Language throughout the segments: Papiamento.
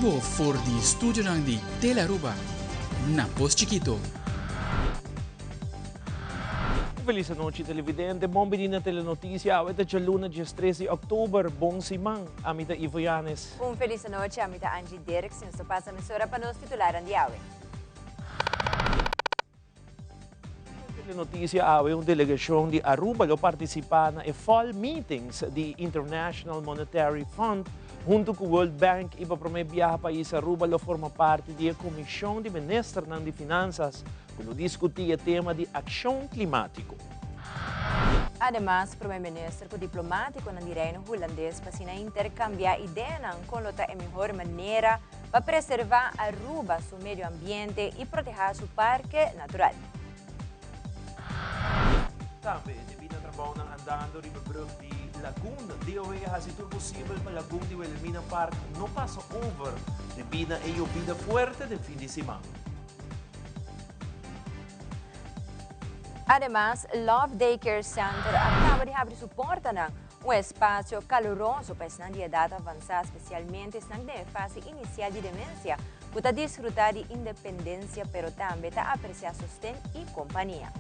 bibo for di studionan di Telearuba na Pos Chikito. Un felis anochi televidente, bon bini na Telenoticia, awe ta djaluna diestres di oktober, bon siman, ami ta Ivo Yanes. Un felis anochi, ami ta Angie Dirks, nos ta pasa mesora pa nos titularnan di awe. Telenoticia awe un delegacion di Aruba lo participa na e Fall Meetings di International Monetary Fund hunto cu World Bank y pa prome biaha pais Aruba lo forma parti di e Comision di Ministernan di Finanzas cu lo discuti e tema di accion climatico. Ademas, Prome Minister cu diplomaticonan di Reino Hulandes pa asina intercambia ideanan con lo ta e mihor manera pa preservá Aruba su medio ambiente i protehá su parke natural. Tambe, debí na trabounan andando riba brug di Lagoon, DOW a hasi tur posibel pa Lagoon di Wilhelmina Park no pasa over debí na e yobida fuerte den fin di siman. Ademas, Love Daycare Center a kaba di habri su portanan. Un espasio kaluroso pa esnan di edat avansá, spesialmente esnan den e fase inisial di demensia, ku ta disfrutá di independensia pero tambe ta apresiá sosten i kompania.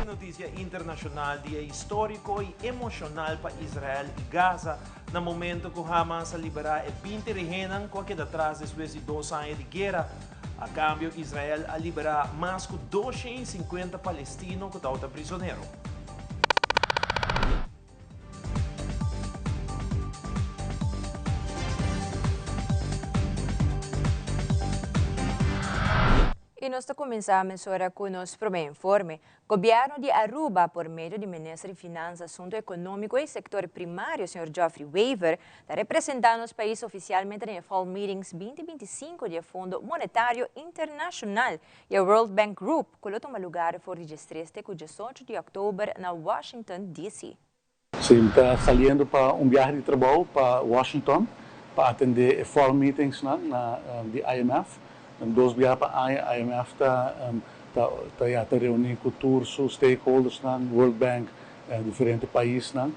E notisia internashonal di e históriko i emoshonal pa Israel i Gaza na momento ku Hamas a liberá e 20 rehennan ku a keda tras despues di dos aña di guera. A kambio Israel a liberá mas ku 250 palestino ku tabata prisonero. Y nos ta cuminsa mesora cu nos prome informe. Gobierno di Aruba por medio di Minister di Finanza, Asunto Economico y Sector Primario, señor Geoffrey Wever, ta representa nos pais oficialmente den e Fall Meetings 2025 di e Fondo Monetario Internacional y e World Bank Group, cu lo tuma lugar for di diestres te cu diesocho di october na Washington, DC. Sí, mi ta saliendo pa un biahe di trabou pa Washington pa atende e fall meetingsnan na di IMF. Dos biaha pa aña IMF ta ta ta ya ta reuni cu tur su stakeholdersnan, World Bank, diferente paisnan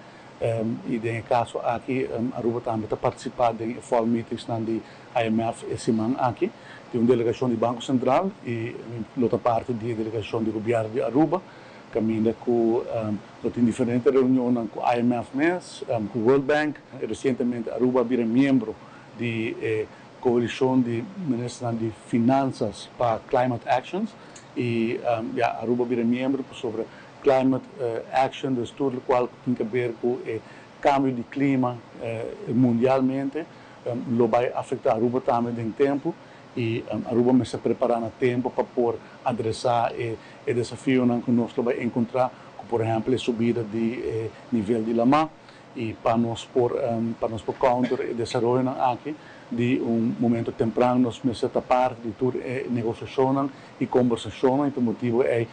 y den e caso aki Aruba tambe ta participa den e fall meetingsnan di IMF e siman aki. Tin un delegacion di Banco Central y mi lo ta parti di e delegacion di Gobierno di Aruba caminda cu lo tin diferente reunionnan cu IMF mes, cu World Bank. Recientemente Aruba a bira miembro di e coalicion di ministernan di finanzas pa Climate Actions y ya Aruba a bira miembro pasobra Climate Action, dus tur locual cu tin caber cu e cambio di clima mundialmente lo bay afecta Aruba tambe den tempo y Aruba mester prepara na tempo pa por adresa e desafionan cu nos lo bay encontra cu por ehempel e subida di e nivel di lama y pa nos por pa nos por counter e desaroyonan aki di un momento tempran nos mester ta parti di tur e negociacionnan y combersacionnan y pa motibo ey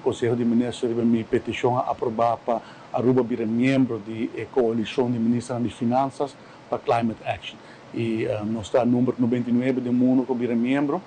Conseho di Minister riba mi peticion a aproba pa Aruba bira miembro di e coalicion di ministernan di finanzas pa Climate Action y nos ta number 99 den mundo cu a bira miembro,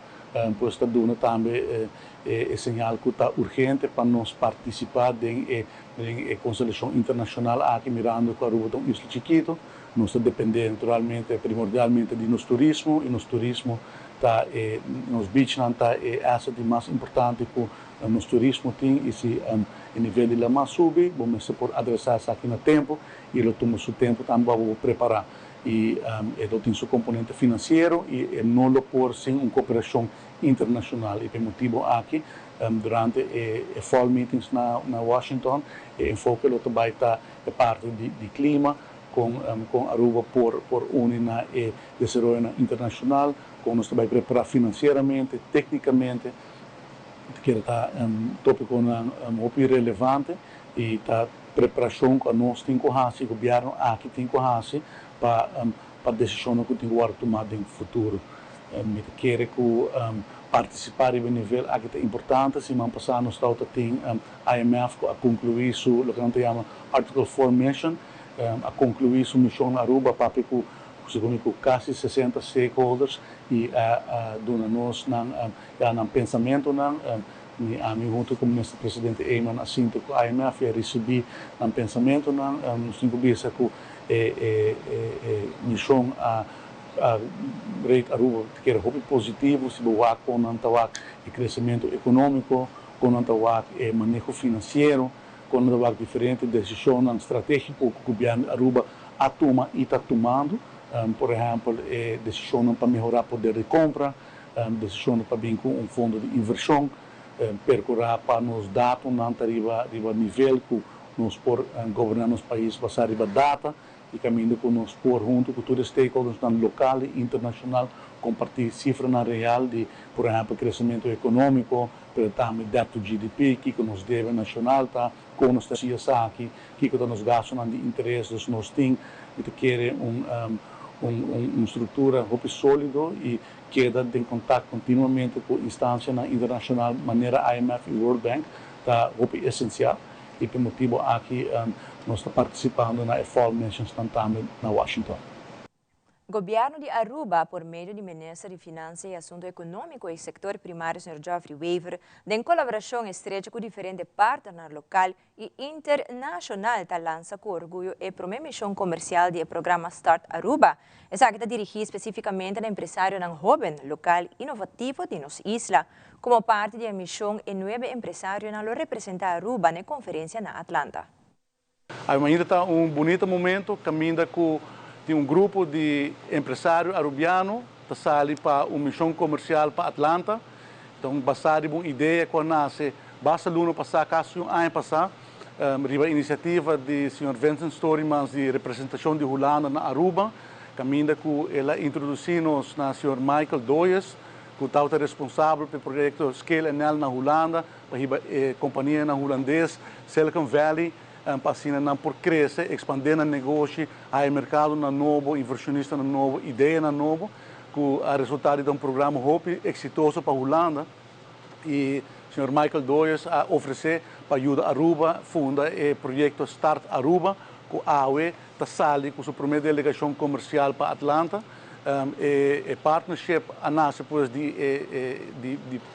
pues ta duna tambe e señal cu ta urgente pa nos participa den e den e constelacion internacional aki mirando cu Aruba ta un isla chikito, nos ta depende naturalmente primordialmente di nos turismo y nos turismo ta e nos beachnan ta e asset di mas importante cu nos turismo tin y si e nivel di lama subi bo mester por adresa esaki na tempo y lo tuma su tempo tambe pa bo prepara y e lo tin su componente financiero y e no lo por sin un cooperacion internacional y pa e motibo aki durante e fall meetings na Washington e enfoke lo ta bay ta e parti di clima con con Aruba por por uni na e desaroyonan internacional con nos ta bay prepara financieramente, tecnicamente ta kere ta topiconan hopi relevante y ta preparacion cu anos tin cu haci, gobierno aki tin cu haci pa pa decisionnan cu tin cu wordo tuma den futuro. Mi ta kere cu participa riba e nivel aki ta importante. Siman pasa nos tawata tin IMF cu a conclui su loke nan ta yama Article Four Mission, a conclui su mision na Aruba papia cu segun mi cu casi 60 stakeholders y a duna nos nan ya nan pensamentonan. Mi ami hunto cu Minister Presidente Eman a sinta cu IMF y a ricibi nan pensamentonan. Nos tin cu bisa cu e e e mision a. a rate Aruba cu ta hopi positivo, si bo wak con nan ta wak e crecemento economico, con nan ta wak e maneho financiero, con nan ta wak diferente decision strategico cu gobierno di Aruba a tuma y ta tumando. Por ehempel, e decision pa mehora poder di compra, decision pa bin cu un fondo di inversion, percura pa nos datonan ta riba riba nivel cu nos por goberna nos pais basa riba data y caminda cu nos por hunto cu tur stakeholders nan local y internacional comparti cifra real di, por ehempel, crecemento economico, pero tambe debt to GDP, cu nos debe nacional ta, con nos ta aki, cu nos gasto di interes, dus nos tin cu kier un structura hopi solido y keda den contacto continuamente cu instancia internacional manera IMF y World Bank ta hopi esencial y pa e motibo aki nos ta participando na Fall Missions tambe na Washington. Gobierno di Aruba, por medio di Minister di Finansa y Asunto Economico y Sector Primario, señor Geoffrey Wever, den colaboracion estrecho cu diferente partner local y internacional, ta lansa cu orguyo e prome mision comercial di programa Start Aruba. Esaki ta dirigi specificamente na empresario hoben, local inovativo di nos isla. Como parti di e mision, e nuebe empresarionan lo representa Aruba na conferencia na Atlanta. Ainda ta un bunita momento, caminda cu tin un grupo di empresario arubiano ta sali pa un mision comercial pa Atlanta. Anto, basa riba un idea cu a nace basta luna pasa, casi un aña pasa, riba iniciativa di señor Vincent Storymans di representacion di Hulanda na Aruba, caminda cu el a introduci nos na señor Michael Doyes, cu ta responsabel pa e proyecto Scale NL na Hulanda, pa e compania na hulandes, Silicon Valley, pa asina nan por crece, expandi nan negoshi, e mercadonan nobo, inversionistanan nobo, ideanan nobo, cu a resulta di un programa hopi exitoso pa Hulanda. Y señor Michael Doyes a ofrece pa yuda Aruba funda e proyecto Start Aruba, cu awe ta sali cu su prome delegacion comercial pa Atlanta. E partnership a nace pues di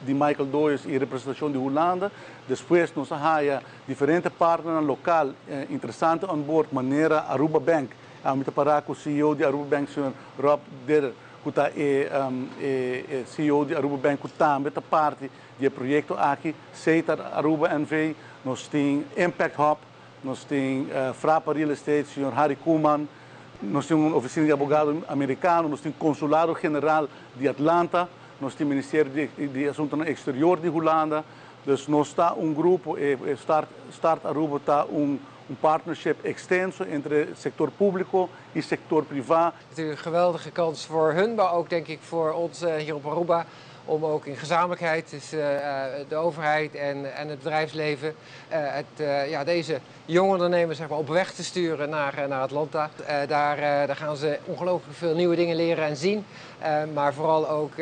Michael Doyes y representacion di Hulanda. Despues nos a haya diferente partner local interesante on board, manera Aruba Bank. Ami ta para cu CEO di Aruba Bank, señor Rob Didder, cu ta e CEO di Aruba Bank, cu tambe ta parti di e proyecto aki, Setar Aruba NV, nos tin Impact Hub, nos tin Frapa Real Estate, señor Harry Koeman, nos tin un oficina di abogado americano, nos tin Consulado General di Atlanta, nos tin Ministerio di Asunto Exterior di Hulanda. Dus nos ta un grupo, Start Aruba ta un partnership extenso entre sector publico y sector priva. Natuurlijk een geweldige kans voor hun, maar ook, denk ik, voor ons hier op Aruba om ook in gezamenlijkheid, dus de overheid en het bedrijfsleven, ja, deze jonge ondernemers, zeg maar, op weg te sturen naar Atlanta. Daar gaan ze ongelooflijk veel nieuwe dingen leren en zien, maar vooral ook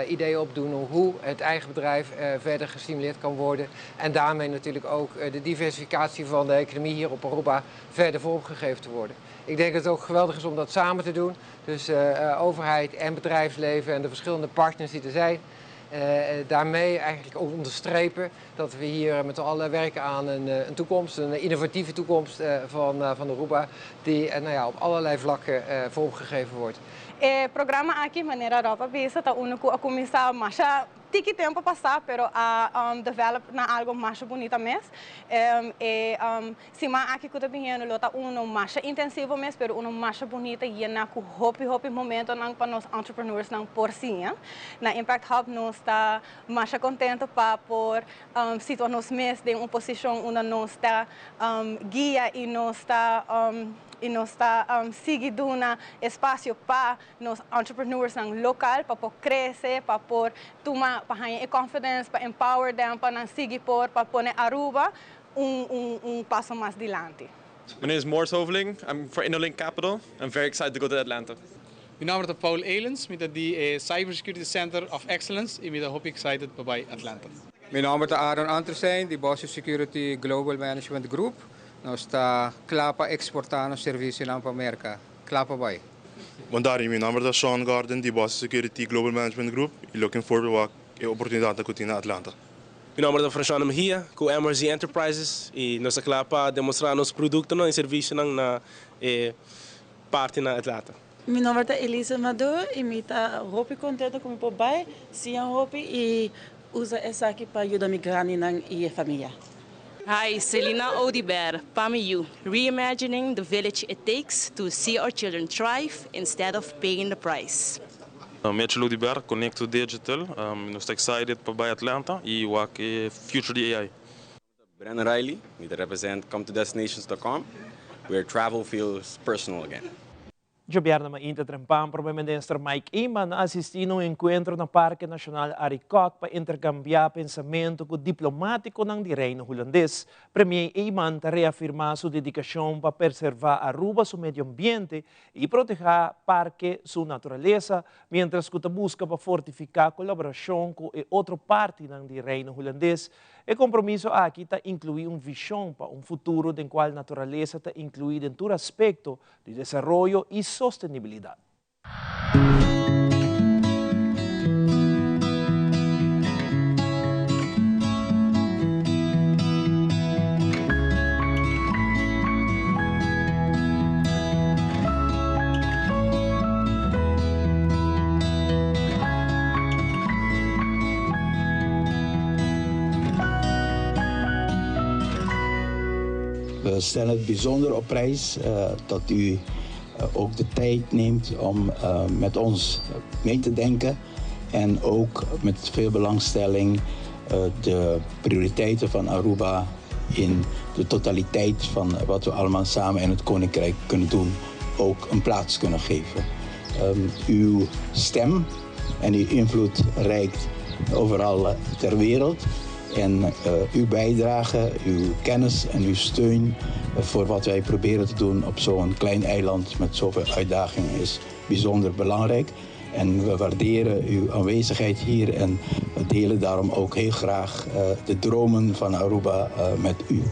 ideeën opdoen hoe het eigen bedrijf verder gestimuleerd kan worden. En daarmee natuurlijk ook de diversificatie van de economie hier op Aruba verder vormgegeven te worden. Ik denk dat het ook geweldig is om dat samen te doen. Dus overheid en bedrijfsleven en de verschillende partners die er zijn. Daarmee eigenlijk ook onderstrepen dat we hier met z'n allen werken aan een toekomst, een innovatieve toekomst van Aruba, die, nou ja, op allerlei vlakken vormgegeven wordt. E programa aki, manera Rob a bisa, ta uno cu a cuminsa masha tiki tempo pasa, pero a develop na algo mas bunita mes. E siman aki cu ta biniendo lo ta uno mas intensivo mes, pero uno mas bunita y na cu hopi hopi momentonan pa nos entrepreneurs nan por siña. Na Impact Hub nos ta mas contento pa por situa nos mes den un posicion unda nos ta guia y nos ta sigui duna espacio pa nos entrepreneurs nan local pa por crece, pa por tuma, pa gana confidence, pa empower them, pa nan sigui por pa pone Aruba un paso mas dilanti. My name is Moritz Hoveling. I'm for InnoLink Capital. I'm very excited to go to Atlanta. Mi nomber ta Paul Elens, mi ta di Cybersecurity Center of Excellence y mi ta hopi excited pa Atlanta. Mi nomber ta Aaron Andersen, di Bosch Security Global Management Group. Nos ta cla pa exporta nos servicio pa Merca. Cla pa bay. Bon dia, mi nomber ta Sean Gordon di Bosch Security Global Management Group y looking forward to e oportunidad cu tin na Atlanta. Mi nomber ta Franciano Mejia, cu MRZ Enterprises, y nos ta cla pa demostra nos producto y servicio na parti na Atlanta. Mi nomber ta Elisa Maduro y mi ta hopi contento cu mi por bay siña hopi y usa esaki pa yuda mi grandinan y e famia. Hi, Selina Oduber, Pa mi yiu, reimagining the village it takes to see our children thrive instead of paying the price. Mitchell Oduber, Connect to Digital, nos ta excited pa bay Atlanta y wak e future di AI. Brennan Riley, mi ta represent cometodestinations.com, where travel feels personal again. Djobièrnè mainta trempan Prome Minister Mike Eman a asistí na un enkuentro na Parke Nashonal Arikok pa interkambiá pensamentu ku diplomatikonan di Reino Hulandes. Premier Eman ta reafirmá su dedikashon pa perservá Aruba su medio ambiente i protehá parke su naturalesa, miéntras ku ta buska pa fortifiká kolaborashon ku e otro partinan di Reino Hulandes. E kompromiso aki ta inkluí un vishon pa un futuro den kual naturalesa ta inkluí den tur aspekto di desaroyo i sostenibilidat. We stellen het bijzonder op prijs dat u ook de tijd neemt om met ons mee te denken en ook met veel belangstelling de prioriteiten van Aruba in de totaliteit van wat we allemaal samen in het Koninkrijk kunnen doen, ook een plaats kunnen geven. Uw stem en uw invloed reikt overal ter wereld. En uw bijdrage, uw kennis en uw steun voor wat wij proberen te doen op zo'n klein eiland met zoveel uitdagingen is bijzonder belangrijk. En we waarderen uw aanwezigheid hier en we delen daarom ook heel graag de dromen van Aruba met u.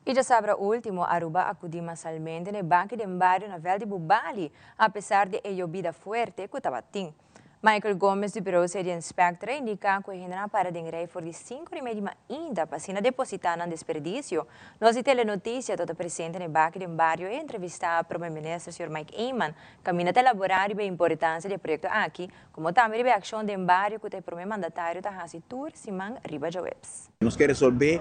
I djasabra último Aruba a akudí masalmente na e banki den bario na vèlt di Bubali, apesar di e yobida fuerte ku tabatin. Michael Gomez di Bureau City Inspector a indiká ku e hendenan a para den rei for di sinku di mei di mainta pa asina depositá nan desperdisio. Nos di Telenoticia tabata presente na e baki den bario i a entrevistá Prome Minister señor Mike Eman kaminda ta elaborá riba e importansia di e proyekto aki komo tambe riba e akshon den bario ku ta e prome mandatario ta hasi tur siman riba djaweps. Nos ke resolbé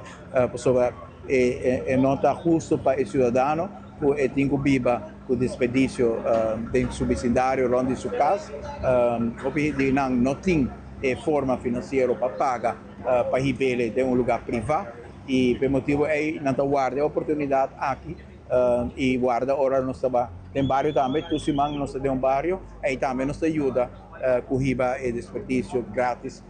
pasobra e no ta husto pa e siudadano ku e tin ku biba ku desperdisio den su bisindario rònt di su kas. Hopi di nan no tin e forma finansiero pa paga pa hib'é den un lugá privá i pa e motibu ei nan ta warda e oportunidat aki i warda ora nos ta ba den bario tambe. Tur siman nos ta den un bario ei tambe nos ta yuda ku hiba e desperdisio gratis.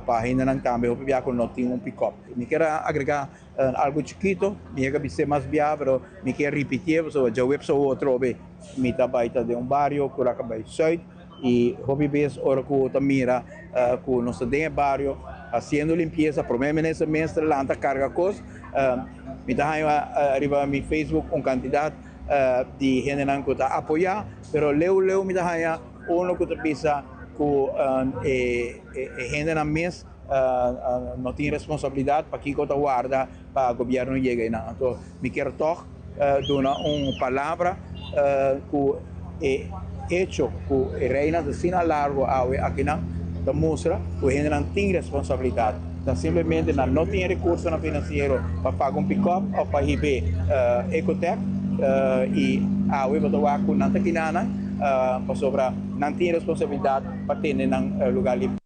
Pa hendenan tambe hopi bia ku no tin un pikòp. Mi kier a agregá algu chikito, mi yega bis'é mas bia pero mi kier ripitié pasobra djaweps awo atrobe mi ta bai ta den un bario ku raka bai sùit i hopi bes ora ku ta mira ku nos ta den e bario hasiendo limpiesa promé minister mes ta lanta karga kos mi ta haña riba mi facebook un kantidat di hendenan ku ta apoyá pero leu leu mi ta haña Uno ku ta bisa ku e hendenan mes no tin responsabilidat, pakiko ta warda pa gobièrnu yega einan. Anto mi kier tòg duna un palabra ku e echo ku e reinan ta asina largu awe akinan ta mustra ku e hendenan tin responsabilidat. Ta simplemente nan no tin e rekursonan finansiero pa paga un pikòp òf pa hib'é Ecotec i awe bo ta wak ku nan ta kinanan pasobra nan tin responsabilidat pa tene nan lugá limpi.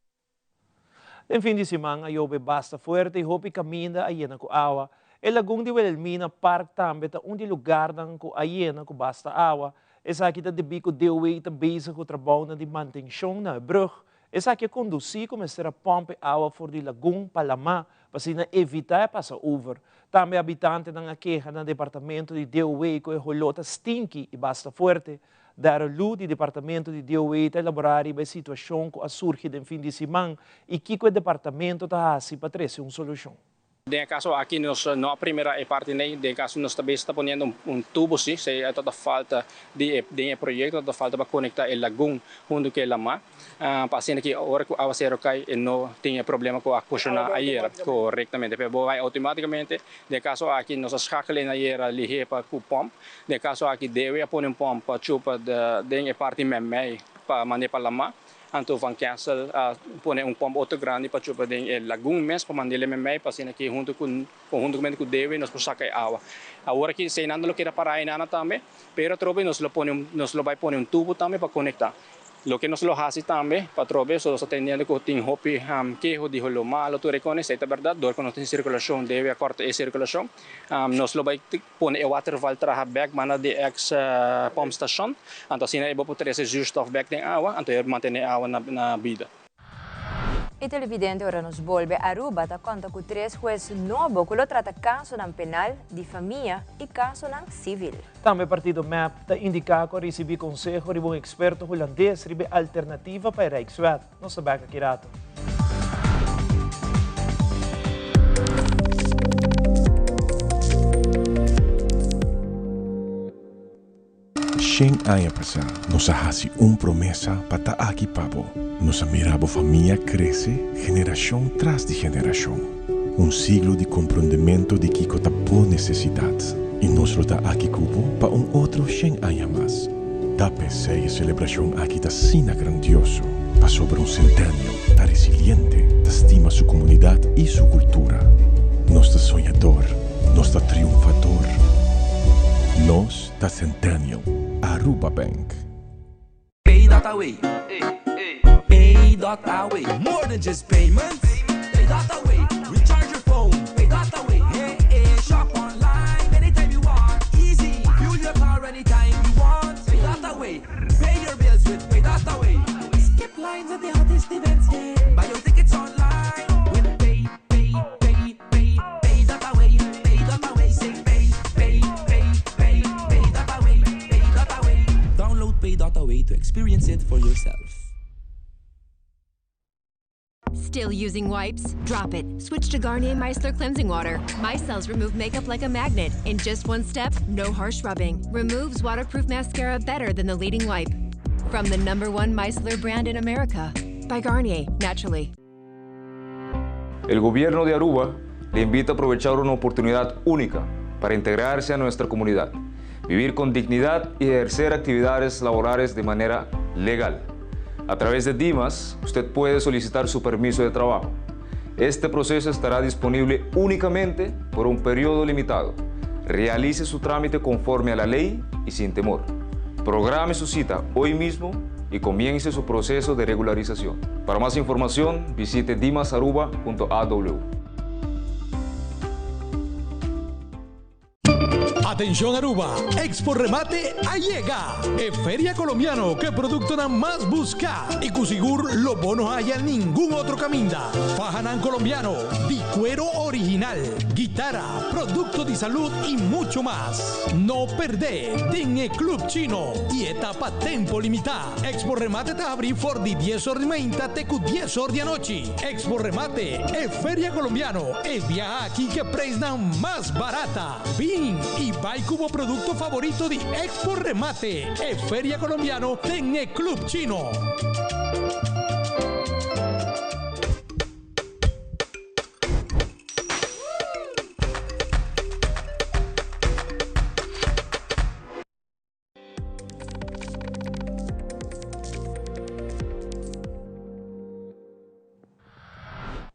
Den fin di siman a yobe basta fuerte i hopi kaminda a yena ku awa. E lagun di Wilhelmina Park tambe ta un di lugarnan ku a yena ku basta awa. Esaki ta debí ku DOW ta bezig ku trabounan di mantenshon na e brug. Esaki a kondusí ku mester a pòmp e awa for di lagun pa lamá pa asina evitá e pasa over. Tambe habitantenan a keha na departamento di DOW ku e holó ta stinki i basta fuerte. Darryl Lu di departamento di DOW ta elaborá riba e situashon ku a surgi den fin di siman i kiko e departamento ta hasi pa trese un solushon. Den e caso aki nos no a primera e parti ney, den e caso nos ta bes ta poniendo un tubo si, si e ta falta di e den e proyecto ta falta pa conecta e lagun hunto cu e lama, pa asina ki ora cu awacero cay e no tin e problema cu a ocasiona ayera. Corectamente, pero bo bay automaticamente, den e caso aki nos a schakel in ayera lihe pa cu pomp, den e caso aki dewe a pone un pomp pa chupa den e parti memey pa mande pa lama. Anto Van Kessel a pone un pòmp otro grandi pa chupa den e lagun mes pa mand'é lememei pa asina ki huntu ku konhuntamente ku Dewi nos por saka e awa. Awor aki eseinan lo keda pará einana tambe, pero atrobe nos lo pone un nos lo bai pone un tubo tambe pa konektá. Loke nos lo hasi tambe pa atrobe so nos ta tendiendo ku tin hopi keho di holó malo tur e kos, esei ta bèrdat, dor ku nos tin sirkulashon Dewi a kòrta e sirkulashon. Nos lo bai Pone e waterval traha bek banda di ex pompstation, anto asina e bo por trese zuurstof bek den awa, anto e mantene e awa na bida. E televidente ora nos bolbe Aruba ta konta ku tres hues nobo ku lo trata kasonan penal, di famia i kasonan sivil. Tambe partido mep ta indiká ku a risibí konseho riba un eksperto hulandes riba e alternativa pa e Rijkswet. Nos ta bek aki rato. Shen aña pasá nos a hasi un promesa pa ta aki pa bo. Nos a mira bo famia krese generashon tras di generashon. Un siglo di komprondementu di kiko ta bo nesesidat. I nos lo ta aki ku bo pa un otro shen aña mas. Ta p'esei e selebrashon aki ta asina grandioso, pasobra un Centennial ta resiliente, ta stima su komunidat i su kultura. Nos ta soñador, nos ta triunfador. Nos ta Centennial, Aruba Bank. Pay dot away, pay dot away, more than just payments. Pay dot away, recharge your phone. Pay dot away, hey hey, shop online anytime you want. Easy, fuel your car anytime you want. Pay dot away, pay your bills with pay dot away. Skip lines at the hottest events, yeah. Buy your tickets online with pay, pay, pay, pay, pay dot away, pay dot away, say pay, pay, pay, pay, pay dot away, pay dot away. Download pay dot away to experience it for yourself. Still using wipes? Drop it. Switch to Garnier Micellar Cleansing Water. Micelles remove makeup like a magnet. In just one step, no harsh rubbing. Removes waterproof mascara better than the leading wipe. From the number one micellar brand in America. By Garnier, naturally. El gobierno de Aruba le invita a aprovechar una oportunidad única para integrarse a nuestra comunidad, vivir con dignidad y ejercer actividades laborales de manera legal. A través de DIMAS, usted puede solicitar su permiso de trabajo. Este proceso estará disponible únicamente por un periodo limitado. Realice su trámite conforme a la ley y sin temor. Programe su cita hoy mismo y comience su proceso de regularización. Para más información, visite dimasaruba.aw. Atencion Aruba, Expo Remate a yega! E feria Colombiano cu e productonan mas busca y cu sigur lo bo no haya ningun otro caminda. Fahanan Colombiano, di cuero original, guitara, producto di salud y mucho mas. No perde den e Club Chino y e ta pa tempo limita. Expo Remate ta habri for di dies or di mainta te cu dies or di anochi. Expo Remate, e feria Colombiano, e biaha aki cu e prijsnan mas barata. Bin y bay cu bo producto favorito di Expo Remate, e feria Colombiano den e Club Chino.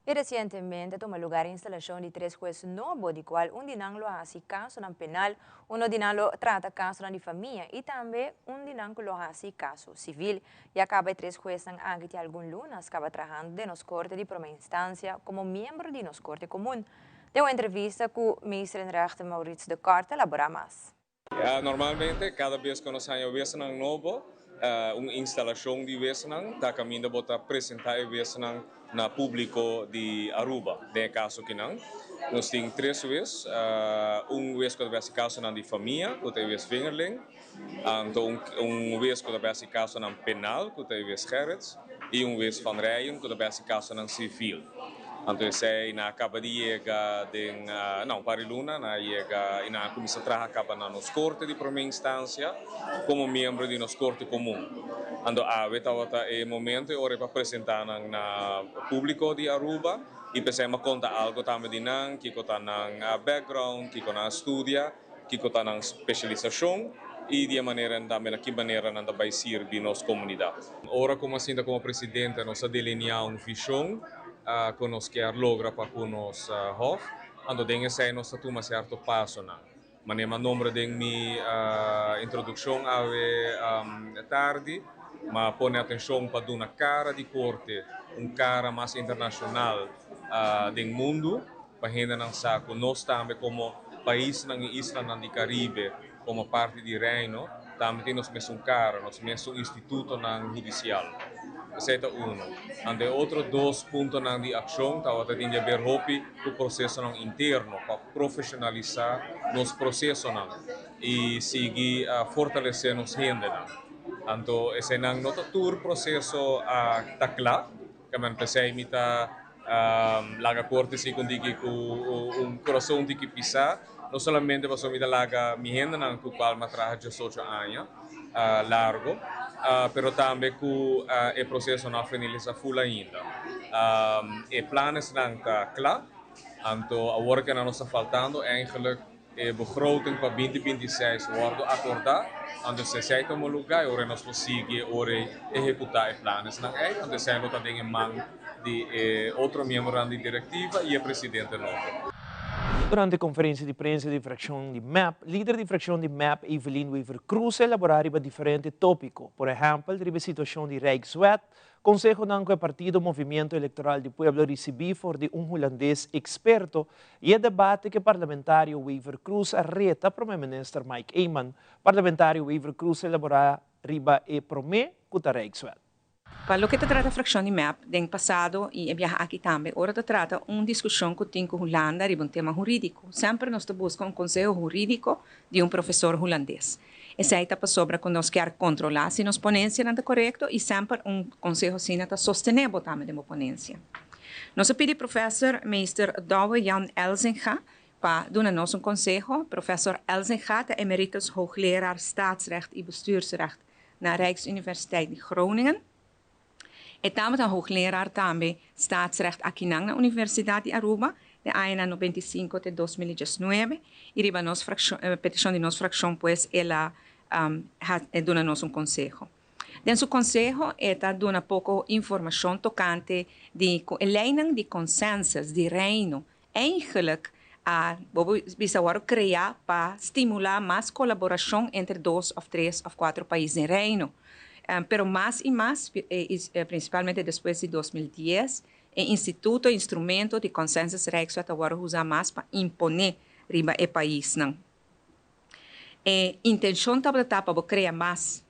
Y recientemente a tuma lugar e instalacion di tres hues nobo, di cual un di nan lo a haci casonan penal, uno di nan lo trata casonan di famia y tambe un di nan cu lo haci caso civil. Ya caba e tres huesnan aki tin algun lunas caba trahando den nos Corte di Prome Instancia como miembro di nos Corte Comun. Den un entrevista cu Meester en Rechter Maurits de Kort a labora mas. Normalmente kada bes ku nos haña wesanan nobo, un instalashon di wesanan ta kaminda bo ta presentá e wesanan na públiko di Aruba. Den e kaso kinan nos tin tres wes, un wes ku ta bai hasi kasonan di famia ku ta e wes Vingerling, anto un wes ku ta bai hasi kasonan penal ku ta e wes Gerrits i un wes Van Rijen ku ta bai hasi kasonan sivil. Anto esey nan a caba di yega den, no, un par di luna nan a yega y nan a cuminsa traha caba na nos Corte di Prome Instancia como miembro di nos Corte Comun. Anto awe tabata e momento e ora pa presenta nan na publico di Aruba y p'esey mi a conta algo tambe di nan, kico ta nan background, kico nan a studia. Kiko ta nan spesialisashon i di e manera tambe na ki manera nan ta bai sirbi nos komunidat. Ora ku mi a sinta komo presidente nos a delineá un vishon ku nos kier logra pa ku nos hòf, anto den esei nos ta tuma sierto pasonan. Manera mi a nombra den mi introdukshon awe tardi, mi a pone atenshon pa duna kara di korte un kara mas internashonal den mundu. Pa hendenan sa ku nos tambe komo paisnan i islanan di Karibe, komo parti di Reino, tambe tin nos mesun kara, nos mesun institutonan hudisial. Esei ta uno. Anto e otro dos puntonan di akshon tabata tin di aber hopi ku prosesonan interno pa profeshonalisá nos prosesonan i sigui fortalesé nos hendenan. Anto eseinan no ta tur proseso a ta kla. Kamen p'esei mi ta laga korte si ku diki ku un kurason diki pisá, no solamente pasobra mi ta laga mi hendenan ku kual mi a traha diesocho aña largo, pero tambe ku e proseso no a finalisá ful ainda. E planesnan ta kla, anto awor ke nan nos ta faltando eigenlijk E begroting pa 2026 wordo acorda, anto si esey tuma luga e ora nos por sigui e ora ehecuta e planesnan ey, anto esey lo ta den e man di e otro miembronan di directiva y e presidente nobo. Durante conferencia di prensa di fraccion di mep, lider di fraccion di mep Evelyn Wever-Croes a elabora riba diferente topico, por ehempel riba e situacion di Rijkswet, Consehonan cu e partido Movimiento Electoral di Pueblo ricibi for di un Hulandes experto y e debate cu e parlamentario Wever Croes a reta Prome Minister Mike Eman. Parlamentario Wever Croes a elabora riba e prome cu ta Rijkswet. Pa loke ta trata fraccion di mep den pasado y e biaha aki tambe ora ta trata un discusion cu tin cu Hulanda riba un tema huridico semper nos ta busca un conseho huridico di un profesor Hulandes. Esei ta pasobra ku nos kier kontrolá si nos ponensianan ta korekto i semper un konseho asina ta sostené bo tambe den bo ponensia. Nos a pidi Professor Meester Douwe Jan Elzinga pa duna nos un konseho. Professor Elzinga ta emeritus hoogleraar Staatsrecht i Bestuursrecht na Rijksuniversiteit di Groningen. E tabata hoogleraar tambe Staatsrecht akinan na Universidad di Aruba den añanan 95 te 2019 y riba nos fraccion, peticion di nos fraccion pues el a duna nos un conseho. Den su conseho e ta duna poco informacion tocante di cu e leynan di consensus di Reino eigenlijk a bo por bisa worde crea pa stimula mas colaboracion entre dos of tres of cuatro pais den Reino. Pero mas y mas, principalmente despues di 2010, e instituto, e instrumento di Consensus Rijkswet a worde usa mas pa impone riba e paisnan. E intencion tabata ta pa bo crea mas,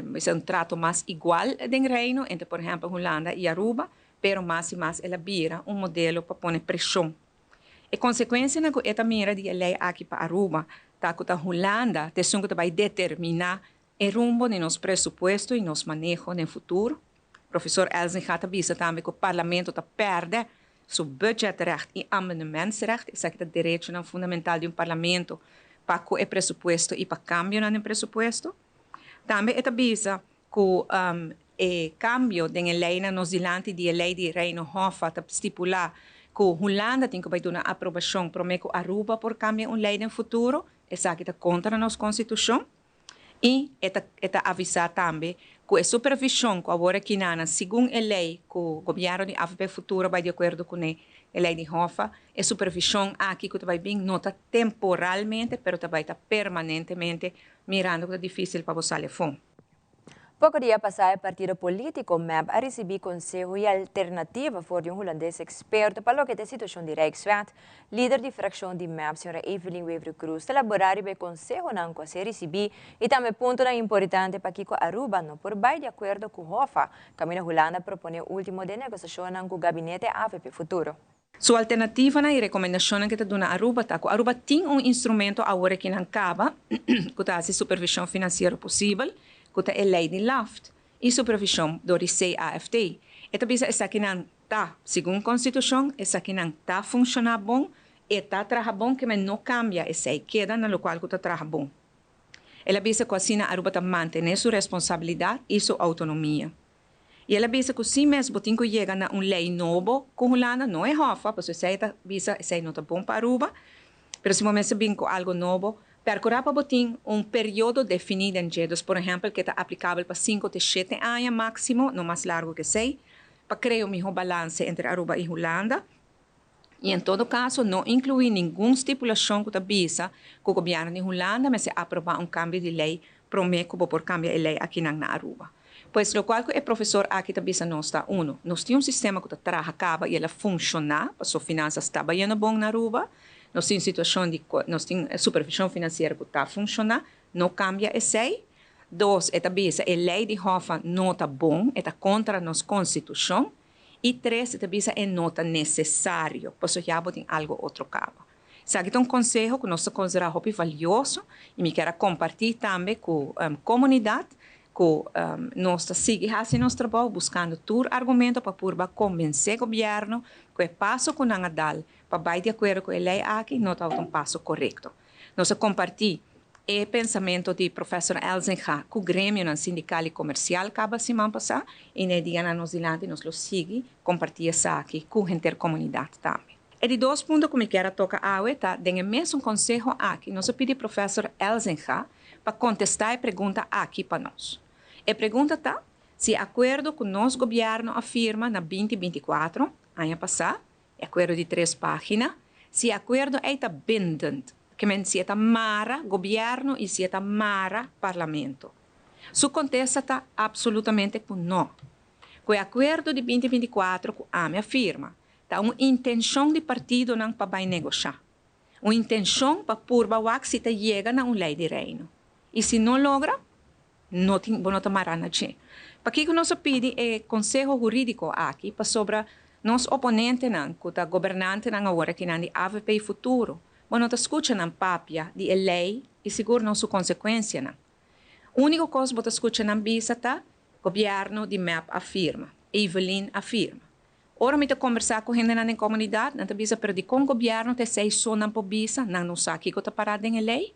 bisa un trato mas igual den Reino entre por ehempel Hulanda y Aruba, pero mas y mas el a bira un modelo pa pone presion. E consecuencianan cu e ta mira di e ley aki pa Aruba ta cu ta Hulanda ta esun cu ta bay determina e rumbo di nos presupuesto y nos maneho den futuro. Profesor Elzinga ta bisa tambe cu Parlamento ta perde su budgetrecht y amendementsrecht, esaki ta derechonan fundamental di un Parlamento pa cu e presupuesto y pa cambionan den presupuesto. Tambe e ta bisa cu e cambio den e leynan nos dilanti di e ley di Reino Hoffa ta stipula cu Hulanda tin cu bay duna aprobacion prome cu Aruba por cambia un ley den futuro, esaki ta contra nos Constitucion. Y e ta e ta avisa tambe cu e supervision cu awor aki nana segun e ley cu gobierno di avp Futuro bay di acuerdo cune, e ley di Hoffa, e supervision aki cu ta bay bin no ta temporalmente pero ta bay ta permanentemente mirando cu ta dificil pa bo sali afo. Poko dia pasá e partido polítiko mep a risibí konseho i alternativa for di un hulandes eksperto pa loke ta e situashon di Rijkswet. Lider di frakshon di mep, señora Evelyn Wever-Croes, ta laborá riba e konsehonan ku a ser risibí i tambe puntonan importante pakiko Aruba no por bai di akuerdo ku Hoffa, kaminda Hulanda a proponé último den negosiashonnan ku gabinete avp Futuro. Su alternativanan y recomendacionnan que ta duna Aruba ta cu Aruba tin un instrumento awor aki nan caba cu ta haci supervision financiero posibel, cu ta e ley di LAFT y supervision door di CAFT. E ta bisa esakinan ta segun Constitucion, esakinan ta funciona bon, e ta traha bon, ke men no cambia esey, keda na locual cu ta traha bon. El a bisa cu asina Aruba ta mantene su responsabilidad y su autonomia. Y el a bisa cu si mes bo tin cu yega na un ley nobo cu Hulanda, no e Hoffa, pasobra esey ta bisa esey no ta bon pa Aruba, pero si bo mester bin cu algo nobo, percura pa bo tin un periodo defini den dje, dus por ehempel ke ta aplicabel pa cinco te shete aña maximo, no mas largo ke esey, pa crea un miho balance entre Aruba y Hulanda. Y en todo caso no inclui ningun stipulacion cu ta bisa cu gobierno di Hulanda mester aproba un cambio di ley prome cu bo por cambia e ley akinan na Aruba. Pues locual cu e profesor aki ta bisa nos ta, uno, nos tin un sistema cu ta traha caba y el a funciona paso finanzas ta bayendo bon na Aruba, nos tin situacion di nos tin supervision financiero cu ta funciona, no cambia esey. Dos, e ta bisa e ley di Hoffa no ta bon, e ta contra nos constitucion. I tres, e ta bisa e no ta nesesario, pasobra ya bo tin algu otro kaba. Esaki ta un konseho ku nos ta konsiderá hopi valioso i mi kier a kompartí tambe ku komunidat ku nos ta sigui hasi nos trabou buskando tur argumento pa purba kombensé gobièrnu ku e paso ku nan a dal pa bai di akuerdo ku e lei aki no tabata un paso korekto. Nos a kompartí e pensamento di Professor Elzinga ku gremionan sindikal i komersial kaba siman pasá i na e dianan nos dilanti nos lo sigui kompartí esaki ku henter komunidat tambe. E di dos punto ku mi kier a toka awe ta den e mesun konseho aki nos a pidi Professor Elzinga pa kontestá e pregunta aki pa nos. E pregunta ta si e akuerdo ku nos gobièrnu a firma na binti 24, aña pasá, E akuerdo di tres página, si e akuerdo ei ta bindend, ke men si e ta mara gobièrnu i si e ta mara parlamento. Su kontesta ta apsolutamente ku nò. Ku e akuerdo di binti 24 ku ami a firma, ta un intenshon di partidonan pa bai negoshá. Un intenshon pa purba wak si ta yega na un lei di Reino. I si no logra, no tin, bo no ta mará na dje. Pakiko nos a pidi e konseho hurídiko aki? Pasobra nos oponentenan, ku ta gobernantenan awor akinan di avp Futuro, bo no ta skucha nan papia di e lei i sigur no su konsekuensianan. Úniko kos bo ta skucha nan bisa ta, Gobièrnu di mep a firma, Evelyn a firma. Ora mi ta kombersá ku hendenan den komunidat, nan ta bisa, pero dikon gobièrnu ta esei so nan por bisa? Nan no sa kiko ta pará den e lei?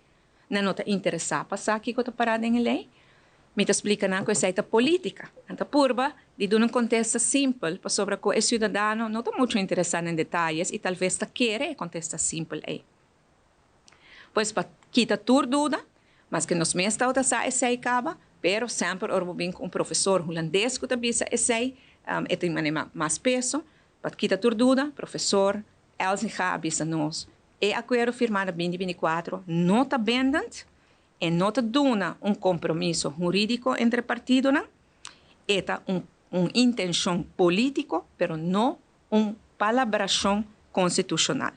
Nan no ta interesá pa sa kiko ta pará den e lei. Mi ta splika nan ku esei ta polítika. Nan ta purba di duna un kontesta simpel pasobra ku e siudadano no ta muchu interesá den detayes i talves ta kere e kontesta simpel ei. Pues pa kita tur duda, maske nos mes tabata sa esei kaba, pero semper ora bo bin ku un profesor hulandes ku ta bisa esei, e tin manera mas peso. Pa kita tur duda, profesor Elzinga a bisa nos E akuerdo firmá na binti 24 no ta bindend, e no ta duna un kompromiso hurídiko entre partidonan, e ta un un intenshon polítiko, pero no un palabrashon konstitushonal.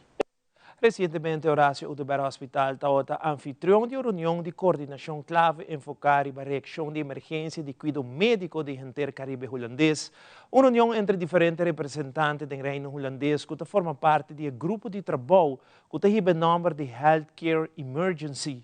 Resientemente Horacio Oduber Hospital tabata anfitrion di un reunion di koordinashon klave enfoká riba reakshon di emergensia di kuido médiko di henter Karibe Hulandes. Un reunion entre diferente representante den Reino Hulandes ku ta forma parti di e grupo di trabou ku ta hiba e nòmber di Health Care Emergency.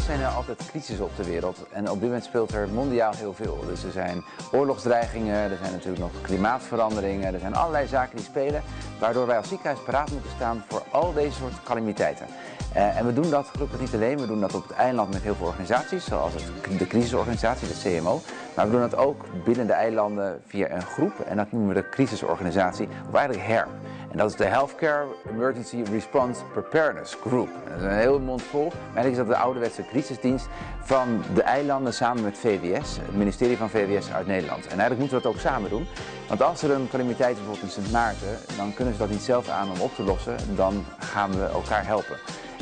Zijn er altijd crisis op de wereld en op dit moment speelt er mondiaal heel veel. Dus er zijn oorlogsdreigingen, er zijn natuurlijk nog klimaatveranderingen, er zijn allerlei zaken die spelen, waardoor wij als ziekenhuis paraat moeten staan voor al deze soort calamiteiten. Eh, en we doen dat gelukkig niet alleen, we doen dat op het eiland met heel veel organisaties, zoals het, de crisisorganisatie, de CMO. Maar we doen dat ook binnen de eilanden via een groep en dat noemen we de crisisorganisatie, of eigenlijk HERP. En dat is de Healthcare Emergency Response Preparedness Group. En dat is een heel mond vol, maar eigenlijk is dat de ouderwetse crisisdienst van de eilanden samen met VWS, het ministerie van VWS uit Nederland. En eigenlijk moeten we dat ook samen doen, want als er een calamiteit is bijvoorbeeld in Sint Maarten, dan kunnen ze dat niet zelf aan om op te lossen, dan gaan we elkaar helpen.